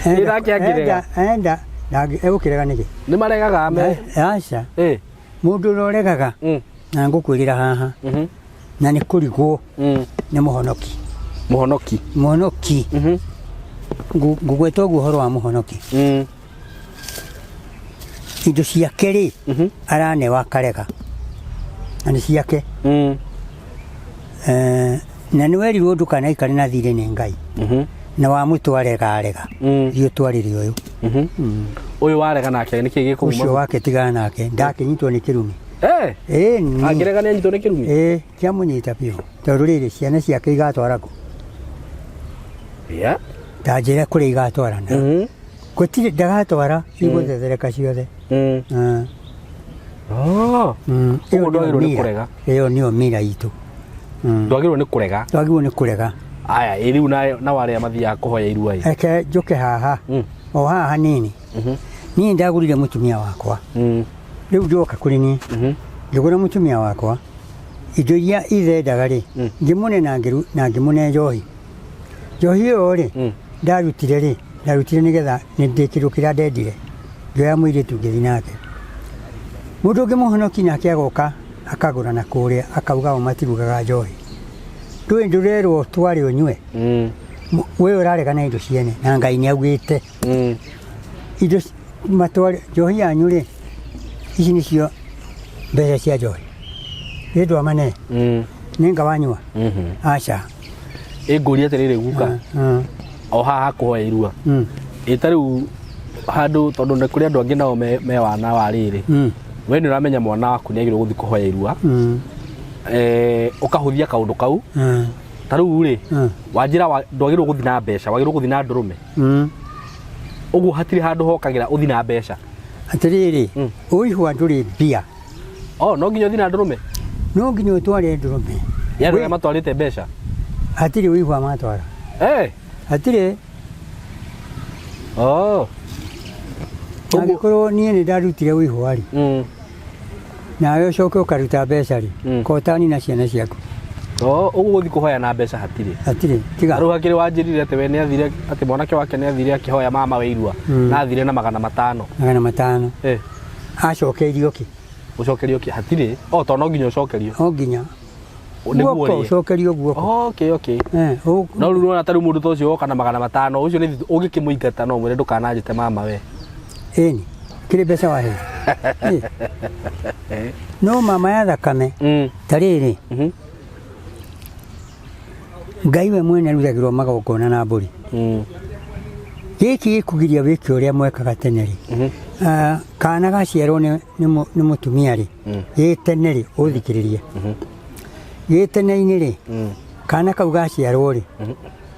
Ĩ nake angĩrega? Enda egũkĩrega nĩkĩ? Nĩ maregaga me. Aca. Ĩ. Mũndũ ũrĩa ũregaga na ngũkwĩrĩra haha na nĩ kũrigwo nĩ mũhonoki. Mũhonoki. Mũhonoki. Ngũgweta ũguo ũhoro wa mũhonoki. Indo ciake rĩ aranewa akarega na nĩ ciake. Na nĩ werirwo ndũkanaikare na thirĩ nĩ Ngai na wamũtwarega arega thiĩ ũtwarĩre ũyũ. Ũyũ warega nake nĩkĩ gĩkũmuma? Ũcio wake tigana nake ndakĩnyitwo nĩ kĩrumi. Eh. Ĩni. Angĩrega nĩ anyitwo nĩ kĩrumi? Ĩĩ, kĩamũnyita biũ tondũ rĩrĩ ciana ciake igatwara kũ? Yeah. Ta njĩra kũrĩa igatwarana. Gũtirĩ ndagatwara igũthethereka ciothe. Oh. Ĩyo Ũguo nĩyo ndwagĩrĩirwo nĩ mira. kũrega. Ĩyo nĩyo mira itũ. Ndwagĩrĩirwo nĩ kũrega. Ndwagĩrĩirwo nĩ kũrega. Aya, ĩ rĩu nao arĩa mathiaga kũhoya irua ĩ. Reke njũke haha. O haha hanini. Niĩ ndagũrire mũtumia wakwa. Rĩu ndoka kũrĩ niĩ. Ngĩgũra mũtumia wakwa. Indo iria ithendaga rĩ, ngĩmũne na ngĩmũne njohi. Njohi ĩyo rĩ, ndarutire rĩ, ndarutire nĩgetha ndĩ kĩndũ kĩrĩa ndendire. Ngĩoya mũirĩtu ngĩthiĩ nake. Mũndũ ũngĩ mũhonoki nake agoka akagũra na kũrĩa akauga o matirugaga njohi. Ndũĩ ndũrerwo ũtware ũnyue. We ũrarega na indo ciene na Ngai nĩ augĩte. Indo matware njohi yanyu rĩ, ici nĩcio mbeca cia njohi. Nĩ ndwamane. Nĩ nga wanyua? Aca. Ĩ ngũrie atĩrĩrĩ guka. O haha kũhoya irua. Ĩ ta rĩu handũ tondũ nĩ kũrĩ andũ angĩ nao me wana wa rĩrĩ. We nĩ ũramenya mwana waku nĩ agĩrĩirwo gũthiĩ kũhoya irua. Ũkahũthia kaũndũ kau. Ta rĩu rĩ, wanjĩra ndwagĩrĩirwo gũthiĩ na mbeca, wagĩrĩirwo gũthiĩ na ndũrũme. Ũguo hatirĩ handũ hokagĩra ũthiĩ na mbeca. Atĩrĩrĩ, ũihwa ndũrĩ mbia. Oh, no nginya ũthiĩ na ndũrũme? No nginya ũtware ndũrũme. Nĩ andũ arĩa matwarĩte mbeca? Hatirĩ ũihwa matwara. Eh. Hatirĩ. Oh. Angĩkorwo niĩ nĩ ndarutire ũihwa rĩ, nawe ũcoke ũkaruta mbeca rĩ, kotani na ciana ciaku. Oh, ũguo gũthiĩ kũhoya na mbeca hatirĩ. Hatirĩ. Tiga. Rĩu hakĩrĩ wanjĩrire atĩ we nĩ athire atĩ mwanake wake nĩ athire akĩhoya mama we irua na athire na 500. 500. Eh. Acokeirio kĩ? Gũcokerio kĩ? Hatirĩ. Oh, tondũ no nginya ũcokerio. No nginya. Nĩguo Guoko ũrĩe. ũcokerio guoko. Okay, okay. Eh, No rĩu nĩwona ta rĩu mũndũ ta ũcio woka na 500 ũcio nĩ ũngĩkĩmũingata no ũmwĩre ndũkananjĩte mama we. Ĩni. Kĩrĩ mbeca wahe. No mama ya thakame. Ta rĩrĩ. Ngai we mwene arutagĩrwo magongona na mbũri. Gĩkĩ gĩkũgiria wĩke ũrĩa mwekaga tene rĩ. Kana gaciarwo nĩ mũtumia rĩ, gĩ tene rĩ, ũthikĩrĩrie. Gĩ tene-inĩ rĩ, kana kau gaciarwo rĩ,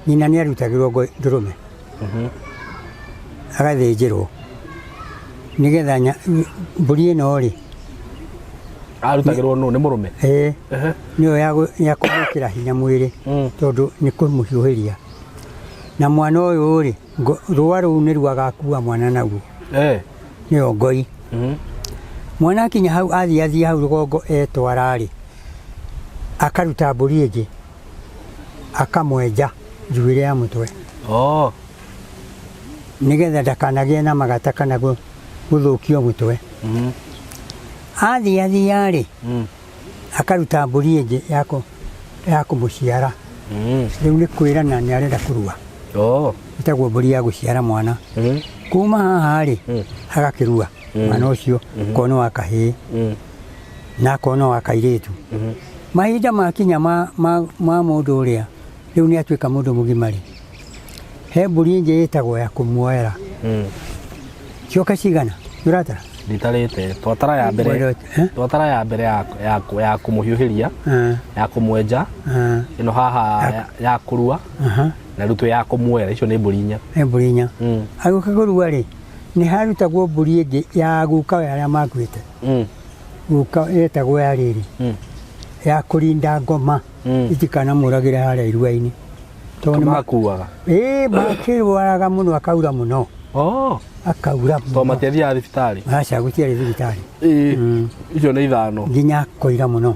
nyina nĩ arutagĩrwo ndũrũme. Agathĩnjĩrwo. Nĩgetha mbũri ĩno rĩ, Arutagĩrwo nũ? Nĩ mũrũme? Ĩĩ. Nĩyo ya kũmwĩkĩra hinya mwĩrĩ tondũ nĩ kũmũhiũhĩria. Na mwana ũyũ rĩ, rũa rũu nĩruo agakua mwana naguo. Nĩyo ngoi. Mwana akinya hau athiĩ athiĩ hau rũgongo etwara rĩ, akaruta mbũri ĩngĩ akamwenja njuĩrĩ ya mũtwe. Oh. Nĩgetha ndakanagĩe na magata kana gũthũkio mũtwe. Athiĩ athiĩ rĩ, akaruta mbũri ĩngĩ ya kũmũciara. Rĩu nĩ kwĩrana nĩ arenda kũrua. Oh. Ĩtagwo mbũri ya gũciara mwana. Kuma haha rĩ, agakĩrua mwana ũcio, akorwo nĩ wa kahĩĩ na akorwo nĩ wa kairĩtu. Mahinda makinya ma mũndũ ũrĩa rĩu nĩ atuĩka mũndũ mũgima rĩ, he mbũri ĩngĩ ĩtagwo ya kũmuoera. Cioka cigana? Ũratara? Nditarĩte. Twatara ya mbere. Twatara ya mbere ya kũmũhiũhĩria, ya kũmwenja, ĩno haha ya kũrua, na rĩu twĩ ya kũmuoera. Icio nĩ mbũri inya. Nĩ mbũri inya. Agĩũka kũrua rĩ, nĩ harutagwo mbũri ĩngĩ ya guka we arĩa makuĩte. Guka yetagwo ya rĩrĩ, ya kũrinda ngoma itikanamũragĩre harĩa irua-inĩ. Tondũ makuaga. Ĩĩ, makĩrwaraga mũno akaura mũno. Oh, Akaura to mũno. Matiathiaga thibitarĩ? Aca, gũtiarĩ thibitarĩ. Icio nĩ ithano. Nginya akoira mũno.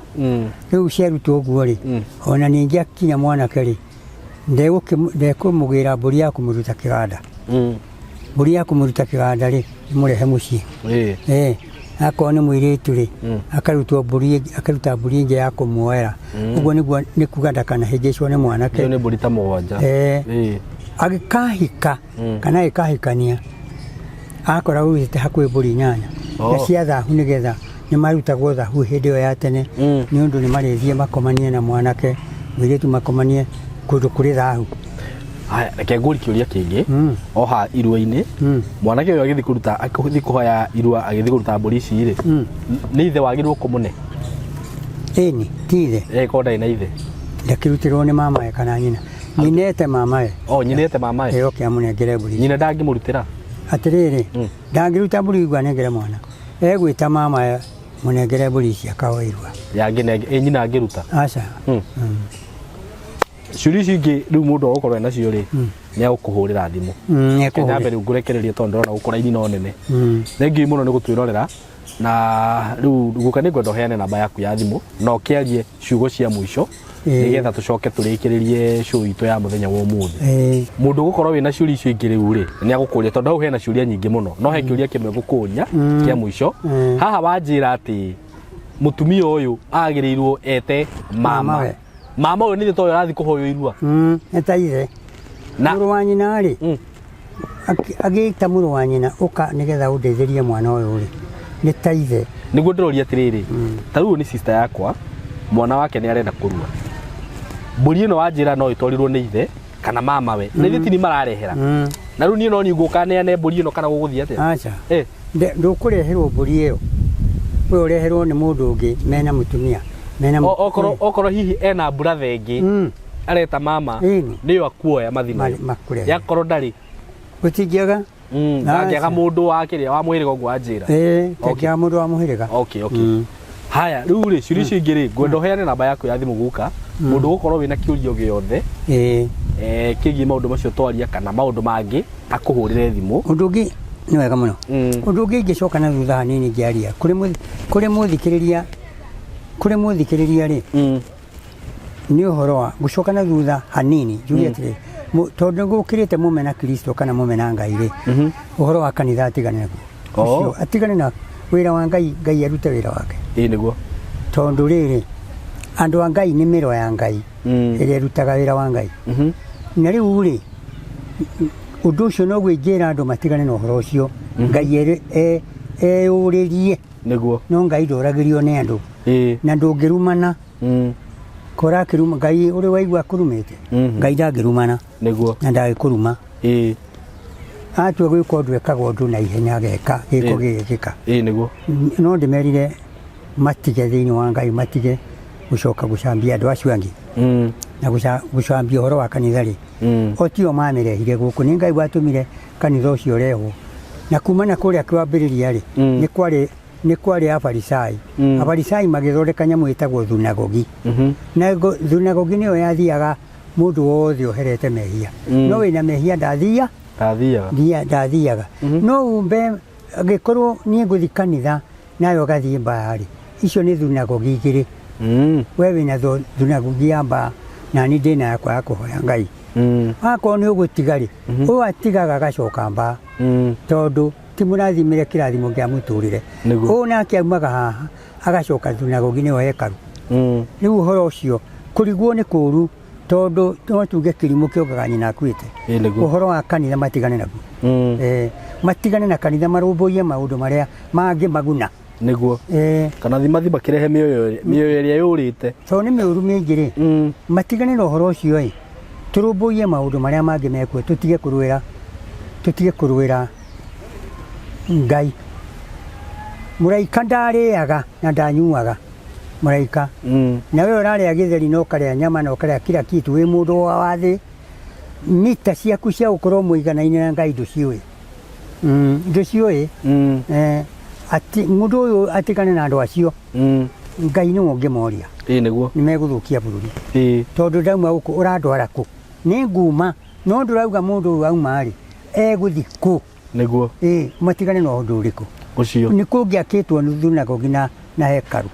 Rĩu ciarutwo ũguo rĩ, ona ningĩ akinya mwanake rĩ, ndekũmũgĩra mbũri ya kũmũruta kĩganda. Mbũri ya kũmũruta kĩganda rĩ, ĩmũrehe mũciĩ. Akorwo nĩ mũirĩtu rĩ, akarutwo mbũri ĩngĩ- akaruta mbũri ĩngĩ ya kũmuoera. Ũguo nĩguo nĩ kuga ndakanahĩngĩcwo nĩ mwanake. Icio nĩ mbũri ta mũgwanja. Agĩkahika kana agĩkahikania, akora ũrutĩte hakuhĩ mbũri inyanya. Na cia thahu, nĩgetha nĩ marutagwo thahu hĩndĩ ĩyo ya tene, nĩ ũndũ nĩ marĩthiĩ makomanie na mwanake mũirĩtu, makomanie kũndũ kũrĩ thahu. Haya, reke ngũri kĩũria kĩngĩ. Oha irua-inĩ, mwanake ũyũ agĩthiĩ kũruta, agĩthiĩ kũhoya irua, agĩthiĩ kũruta mbũri ici rĩ, nĩ ithe wagĩrĩirwo kũmũne? Ĩni, ti ithe. Ĩkorwo ndarĩ na ithe? Ndakĩrutĩrwo nĩ mamawe kana nyina, nyinete mamawe. Oh, nyinete mamae. Ĩyo oke amũnengere mbũri. Nyina ndangĩmũrutĩra? Atĩrĩrĩ, ndangĩruta mbũri igua anengere mwana, egwĩta mamawe, mũnengere mbũri ici akahoe irua. Yangĩnenge ĩ nyina angĩruta? Aca. Ciũria ici ingĩ rĩu mũndũ agũkorwo enacio rĩ, nĩ agũkũhũrĩra thimũ. Nĩekũhũrĩra. Nyambe rĩu ngũrekererie tondũ ndĩrona gũkũ raini no nene. Thengiũ mũno nĩ gũtwĩrorera, na rĩu guka nĩ ngwenda ũheane namba yaku ya thimũ na ũkĩarie ciugo cia mũico, nĩgetha tũcoke tũrĩkĩrĩrie show itũ ya mũthenya wa ũmũthĩ. Mũndũ ũgũkorwo wĩna ciũria icio ingĩ rĩu rĩ, nĩ agũkũria, tondũ hau hena ciũria nyingĩ mũno, no he kĩũria kĩmwe ngũkũria kĩa mũico. Haha wanjĩra atĩ mũtumia ũyũ agĩrĩirwo ete mama. Mamawe. Mama ũyũ nĩ toyo ũrathiĩ kũhoywo irua? Nĩ ta ithe. Na Mũrũ wa nyina rĩ, agĩta mũrũ wa nyina, ũka nĩgetha ũndeithĩrie mwana ũyũ rĩ, nĩ ta ithe. Nĩguo ndĩroria atĩrĩrĩ, ta rĩu nĩ sister yakwa, mwana wake nĩ arenda kũrua, mbũri ĩno wanjĩra no ĩtwarirwo nĩ ithe kana mamawe, na ithe ti ni mararehera? Na rĩu niĩ no niĩ ngũka neane mbũri ĩno kana gũgũthiĩ atĩa? Aca. Ndũkũreherwo mbũri ĩyo, we ũreherwo nĩ mũndũ ũngĩ mena mũtumia mena Okorwo hihi ena brother ĩngĩ areta mama, nĩyo akuoya mathi nayo? Makũrehe. Yakorwo ndarĩ? Gũtingĩaga. Ndangĩaga mũndũ wa kĩrĩa wa mũhĩrĩga ũguo wanjĩra. Ĩĩ, kĩangĩaga mũndũ wa mũhĩrĩga. Okay. Haya, rĩu rĩ, ciũria icio ingĩ rĩ, ngwenda ũheane namba yaku ya thimũ, guka, mũndũ ũgũkorwo wĩna kĩũria gĩothe kĩgiĩ maũndũ macio twaria kana maũndũ mangĩ, akũhũrĩre thimũ. Ũndũ ũngĩ nĩ wega mũno. Ũndũ ũngĩ ingĩcoka na thutha hanini ngĩaria kũrĩ mũthikĩrĩria rĩ, nĩ ũhoro wa gũcoka na thutha hanini njuge atĩrĩ, tondũ nĩ gũkĩrĩte mũmena Kristo kana mũmena Ngai rĩ, ũhoro wa kanitha atigane naguo. Ũcio atigane na wĩra wa Ngai, Ngai arute wĩra wake. Ĩĩ nĩguo. Tondũ rĩrĩ, andũ a Ngai nĩ mĩro ya Ngai ĩrĩa ĩrutaga wĩra wa Ngai. Na rĩu rĩ, ũndũ ũcio noguo ingĩra andũ matigane na ũhoro ũcio, Ngai eyũrĩrie. No Ngai ndoragĩrio nĩ andũ, na ndũngĩrumana. Kora akĩruma Ngai, ũrĩ waigua akũrumĩte? Ngai ndangĩrumana. Na ndangĩkũruma. Atua gwĩka ũndũ, ekaga ũndũ na ihenya, ageka gĩko gĩgekĩka. Ĩĩ nĩguo. No ndĩmerire matige thĩinĩ wa Ngai, matige gũcoka gũcambia andũ acio angĩ na gũcambia ũhoro wa kanitha rĩ, o tio mamĩrehire gũkũ, nĩ Ngai watũmire kanitha ũcio ũrehwo. Na kuma na kũrĩa kwambĩrĩria rĩ, nĩ kwarĩ Afarisai. Afarisai magĩthondeka nyamũ ĩtagwo thunagogi. Na thunagogi nĩyo yathiaga mũndũ wothe ũherete mehia. No wĩna mehia ndathia. Ndathiaga. Ndathiaga. No umbe angĩkorwo niĩ ngũthi kanitha nawe ũgathiĩ mbaa rĩ, icio nĩ thunagogi igĩrĩ. We wĩna thunagogi ya mbaa, na niĩ ndĩna yakwa ya kũhoya Ngai. Akorwo nĩ ũgũtiga rĩ, ũyũ atigaga agacoka mbaa, tondũ ti mũrathimĩre kĩrathimo kĩa mũtũrĩre. Ũyũ nake aumaga haha agacoka thunagogi, nĩyo hekaru. Rĩu ũhoro ũcio kũrigwo nĩ kũũru, tondũ no tuge kĩrimũ kĩongaga nyina akuĩte. Ĩĩ nĩguo. Ũhoro wa kanitha matigane naguo. Matigane na kanitha, marũmbũiye maũndũ marĩa mangĩ maguna. Kana thimathi makĩrehe mĩoyo ĩrĩa yũrĩte. Tondũ nĩ mĩũru mĩingĩ rĩ, matigane na ũhoro ũcio ĩ, tũrũmbũiye maũndũ marĩa mangĩ mekuo, tũtige kũrũĩra Ngai. Mũraika ndarĩaga na ndanyuaga, mũraika. Na we ũrarĩa gĩtheri na ũkarĩa nyama na ũkarĩa kila kitu, wĩ mũndũ wa thĩ, mita ciaku cia gũkorwo mũiganaine na Ngai ndũciũĩ. Ndũciũĩ. Ati mũndũ ũyũ atigane na andũ acio. Ngai nĩwe ũngĩmoria. Ĩĩ nĩguo. Nĩ megũthũkia bũrũri. Tondũ ndauma gũkũ ũrandwara kũ? Nĩ nguma, no ndũrauga mũndũ ũyũ auma rĩ, egũthi kũ? Nĩguo. Ĩĩ, matigane na ũndũ ũrĩkũ? Ũcio. Nĩ kũngĩakĩtwo thunagogi na na hekarũ.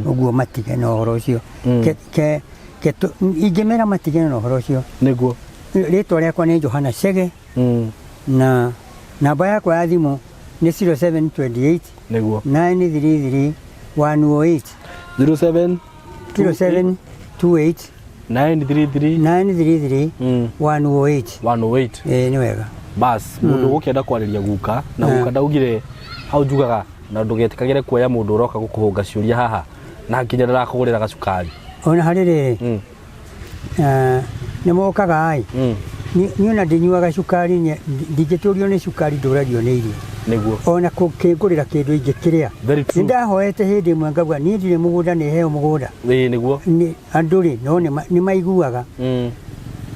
Ũguo matige na ũhoro ũcio. Ke, ke, ke, ingĩmera matigane na ũhoro ũcio. Nĩguo. Rĩtwa rĩakwa nĩ Johana Chege. Na namba yakwa ya thimũ nĩ 0728 Nĩguo. 933 108. 07 0728 933 933 108. 108. Ĩĩ, nĩ wega. Bas, mũndũ ũgũkĩenda kwarĩria guka na guka ndaugire hau njugaga na ndũgetĩkagĩre kuoya mũndũ ũroka gũkũhũnga ciũria haha na nginya ndarakũgũrĩra gacukari. Ona harĩ rĩrĩ, nĩ mokaga ĩ, niĩ ona ndinyuaga cukari, ndingĩtũrio nĩ cukari, ndũragio nĩ irio. Nĩguo. Ona kũngĩngũrĩra kĩndũ ingĩkĩrĩa. Very true. Nĩ ndahoete hĩndĩ ĩmwe ngauga niĩ ndirĩ mũgũnda, nĩ heo mũgũnda. Ĩĩ, nĩguo. Andũ rĩ, no nĩ maiguaga.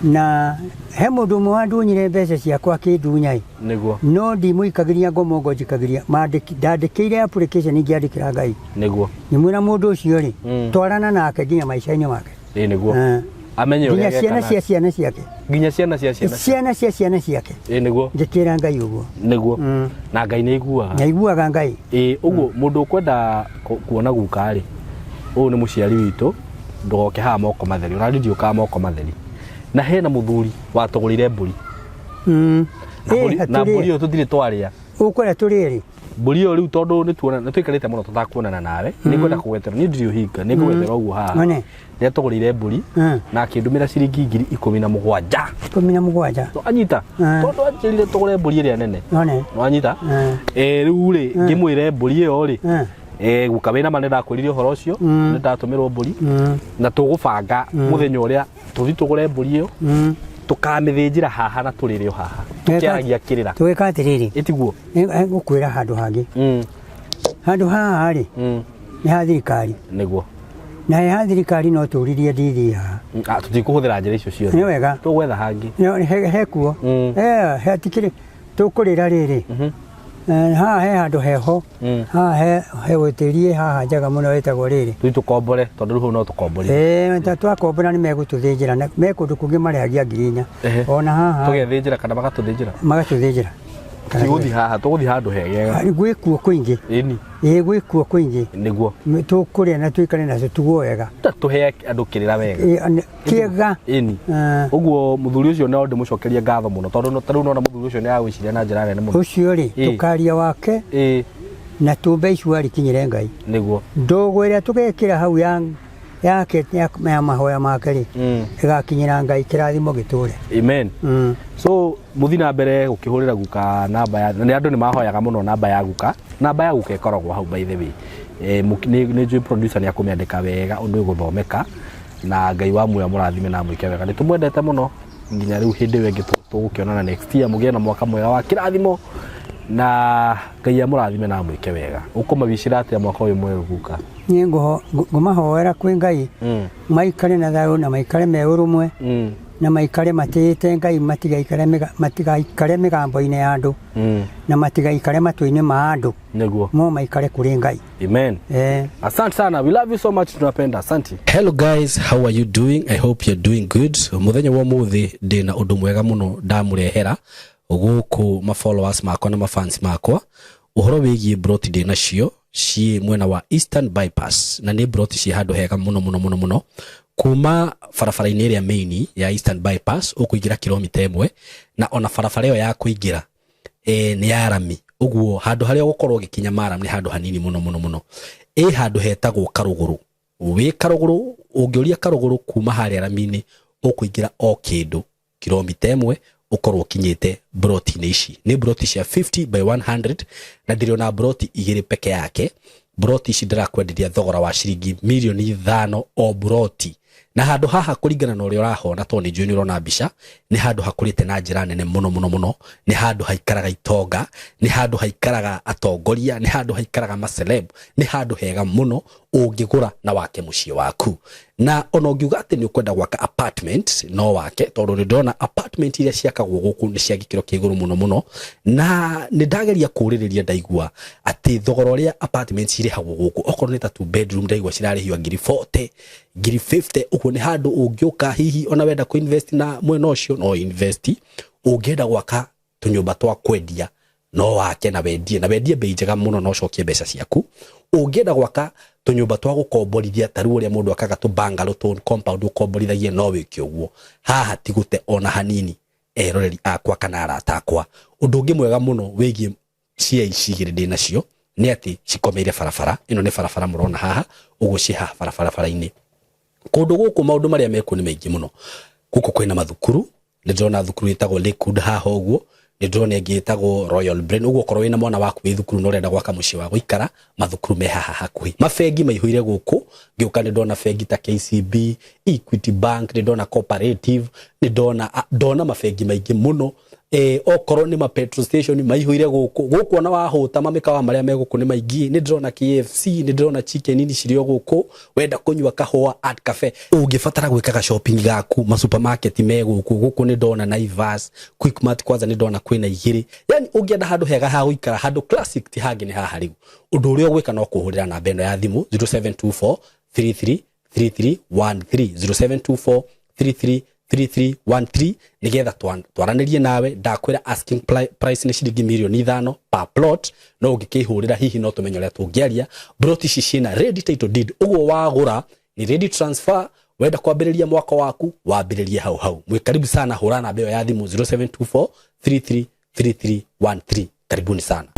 Na he mũndũ ũmwe wandunyire mbeca ciakwa akĩndunya ĩ. Nĩguo. No ndimũikagĩria ngomongo, njikagĩria ndandĩkĩire application ingĩandĩkĩra Ngai. Nĩguo. Ngĩmwĩra mũndũ ũcio rĩ, twarana nake nginya maica-inĩ make. Ĩĩ, nĩguo. Amenye ũrĩa Nginya ciana ageka cia ciana ciake. Nginya ciana cia ciana. Ciana cia ciana ciake. Ĩĩ, nĩguo. Ngĩkĩra Ngai ũguo. Nĩguo. Na Ngai nĩ aiguaga. Nĩ aiguaga Ngai. Ĩĩ, ũguo mũndũ ũkwenda kuona guka rĩ, ũyũ nĩ mũciari witũ, ndũgoke haha moko matheri, ona niĩ ndiũkaga moko matheri. Na hena mũthuri watũgũrĩire mbũri. Na mbũri ĩyo tũtirĩ twarĩa. Ũkwenda tũrĩe rĩ? Mbũri ĩyo rĩu tondũ nĩ tuona, nĩ tũikarĩte mũno tũtakuonana nawe, nĩ ngwenda kũgwetera, niĩ ndirĩ ũhinga, nĩ ngũgwetera ũguo haha. None. Nĩ atũgũrĩire mbũri na akĩndũmĩra ciringi 17,000. 17. No anyita. Tondũ anjĩrire tũgũre mbũri ĩrĩa nene. None. No anyita. Rĩu rĩ, ngĩmwĩre mbũri ĩyo rĩ, guka wĩna ma nĩ ndakwĩrire ũhoro ũcio, nĩ ndatũmĩrwo mbũri, na tũgũbanga mũthenya ũrĩa tũthiĩ tũgũre mbũri ĩyo, tũkamĩthĩnjĩra haha na tũrĩre o haha. Tũkĩaragia kĩrĩra. Tũgĩka atĩrĩrĩ. Ĩtiguo. Ngũkwĩra handũ hangĩ. Handũ haha rĩ, nĩ ha thirikari. Nĩguo. Na he ha thirikari no tũririe ndithi haha. Tũtikũhũthĩra njĩra icio ciothe. Nĩ wega. Tũgwetha hangĩ. He kuo. Hatikĩrĩ tũkũrĩra rĩrĩ. Haha he handũ heho. Haha he gũtĩrie haha njega mũno ĩtagwo rĩrĩ. Tũthiĩ tũkombore tondũ rĩu hau no tũkomborire. Twakombora nĩ megũtũthĩnjĩra na me kũndũ kũngĩ marĩhagia 4,000. Ona haha. Tũgethĩnjĩra kana magatũthĩnjĩra? Magatũthĩnjĩra. Tũtigũthiĩ haha, tũgũthiĩ handũ hegega. Gwĩkuo kũingĩ. Ĩni. Ĩĩ, gwĩkuo kũingĩ. Nĩguo. Tũkũrĩa na tũikare nacio tuguo wega. Tũhe andũ kĩrĩra wega. Kĩega. Ĩni. Ũguo mũthuri ũcio no ndĩmũcokerie ngatho mũno tondũ ta rĩu nona mũthuri ũcio nĩ agwĩciria na njĩra nene mũno. Ũcio rĩ, tũkaria wake. Na tũmbe icua rĩkinyĩre Ngai. Nĩguo. Ndogo ĩrĩa tũgekĩra hau yake ya mahoya make rĩ, ĩgakinyĩra Ngai kĩrathimo gĩtũre. Amen. So muthi na mbere gũkĩhũrĩra guka namba ya nĩ andũ nĩ mahoyaga mũno namba ya guka. Namba ya guka ĩkoragwo hau by the way. Nĩ njũĩ producer nĩ akũmĩandĩka wega ũndũ ĩgũthomeka na Ngai wa muoyo mũrathime na amwĩke wega. Nĩ tũmwendete mũno nginya rĩu hĩndĩ ĩyo ĩngĩ tũgũkĩonana next year, mũgĩe na mwaka mwega wa kĩrathimo na Ngai amũrathime na amwĩke wega. Ũkũmawicĩra atĩa mwaka ũyũ mwerũ guka? Niĩ ngũmahoera kwĩ Ngai maikare na thayũ na maikare me ũrũmwe na maikare matĩĩte Ngai, matigaikare mĩgambo-inĩ ya andũ na matigaikare matũ-inĩ ma andũ. Nĩguo. Mo maikare kũrĩ Ngai. Amen. Asante sana. We love you so much. Tunapenda. Asante. Hello guys, how are you doing? I hope you're doing good. Muthenya wa muthi ndina undu mwega muno ndamurehera guku ma followers makwa na ma fans makwa uhoro wigie broti ndina cio ci mwena wa Eastern Bypass na ni broti ci handu hega muno muno muno muno kuma barabara-inĩ ĩrĩa main ya Eastern Bypass ũkũingĩra kilomita 1 na ona barabara ĩyo ya kũingĩra nĩ ya rami ũguo handũ harĩa ũgũkorwo ũgĩkinya maram nĩ handũ hanini mũno mũno mũno. Ĩ handũ hetagwo Karũgũrũ, wĩ Karũgũrũ ũngĩũria Karũgũrũ kuma harĩa rami-inĩ ũkũingĩra o kĩndũ kilomita 1 ũkorwo ũkinyĩte broti-inĩ ici. Nĩ broti cia 50 by 100 na ndĩrĩ broti igĩrĩ peke yake. Broti ici ndĩrakwenderia thogora wa ciringi mirioni 5 o broti. Na handũ haha kũringana na ũrĩa ũrahona tondũ nĩ njũĩ nĩ ũrona mbica, nĩ handũ hakũrĩte na njĩra nene mũno mũno mũno, nĩ handũ haikaraga itonga, nĩ handũ haikaraga atongoria, nĩ handũ haikaraga maceleb, nĩ handũ hega mũno ũngĩgũra na wake mũciĩ waku. Na ona ũngiuga atĩ nĩ ũkwenda gwaka apartment no wake, tondũ nĩ ndĩrona apartment iria ciakagwo gũkũ nĩ cia gĩkĩro kĩa igũrũ mũno mũno, na nĩ ndageria kũũrĩrĩria ndaigua atĩ thogora ũrĩa apartment cirĩhagwo gũkũ okorwo nĩ ta 2 bedroom ndaigua cirarĩhio ngiri 40, ngiri 50, ũguo nĩ handũ ũngĩũka hihi ona wenda kũ invest na mwena ũcio no invest, ũngĩenda gwaka tũnyũmba twa kwendia No wake na wendie, na wendie bei njega mũno na ũcokie mbeca ciaku. Ũngĩenda gwaka tũnyũmba twa gũkomborithia, ta rĩu ũrĩa mũndũ akaga tũ bungalow, tũ compound ũkomborithagie, no wĩke ũguo. Haha ti gũte ona hanini, eroreri akwa kana arata akwa. Ũndũ ũngĩ mwega mũno wĩgiĩ cia ici igĩrĩ ndĩ nacio nĩ atĩ cikomeire barabara. Ĩno nĩ barabara mũrona haha ũguo, ciĩ haha barabara-inĩ. Kũndũ gũkũ maũndũ marĩa mekuo nĩ maingĩ mũno. Gũkũ kwĩna mathukuru, nĩ ndĩrona thukuru ĩtagwo Lakewood haha ũguo, nĩ ndĩrona ĩngĩ ĩtagwo Royal Brain. Ũguo okorwo wĩna mwana waku wĩ thukuru na ũrenda gwaka mũciĩ wa gũikara, mathukuru me haha hakuhĩ. Mabengi maihũire gũkũ. Ngĩũka nĩ ndona bengi ta KCB, Equity Bank, nĩ ndona Cooperative, nĩ ndona mabengi maingĩ mũno. Okorwo nĩ ma petrol station maihũire gũkũ. Gũkũ ona wahũta, mamĩkawa marĩa me gũkũ nĩ maingĩ. Nĩ ndĩrona KFC, nĩ ndĩrona Chicken Inn cirĩ o gũkũ. Wenda kũnyua kahũa, Art Cafe. Ũngĩbatara gwĩkaga shopping gaku, ma supermarket me gũkũ. Gũkũ nĩ ndona Naivas, Quickmart, kwanza nĩ ndona kwĩna igĩrĩ. Yani ũngĩenda handũ hega ha gũikara, handũ classic, ti hangĩ nĩ haha. Rĩu ũndũ ũrĩa ũgwĩka no kũhũrĩra namba ĩno ya thimũ, 0724 33 3313, 0724 33 3313, nigetha twaranĩrie nawe. Ndakwĩra asking price nĩ ciringi mirioni 5 per plot, no ũngĩkĩhũrĩra hihi no tũmenye ũrĩa tũngĩaria. Plot ici ciĩna ready title deed, ũguo wagũra ni ready transfer. Wenda kwambĩrĩria mwaka waku, wambĩrĩrie hau hau. Mwĩ karibu sana. Hũra namba ĩyo ya thimũ, 0724 33 3313. Karibuni sana.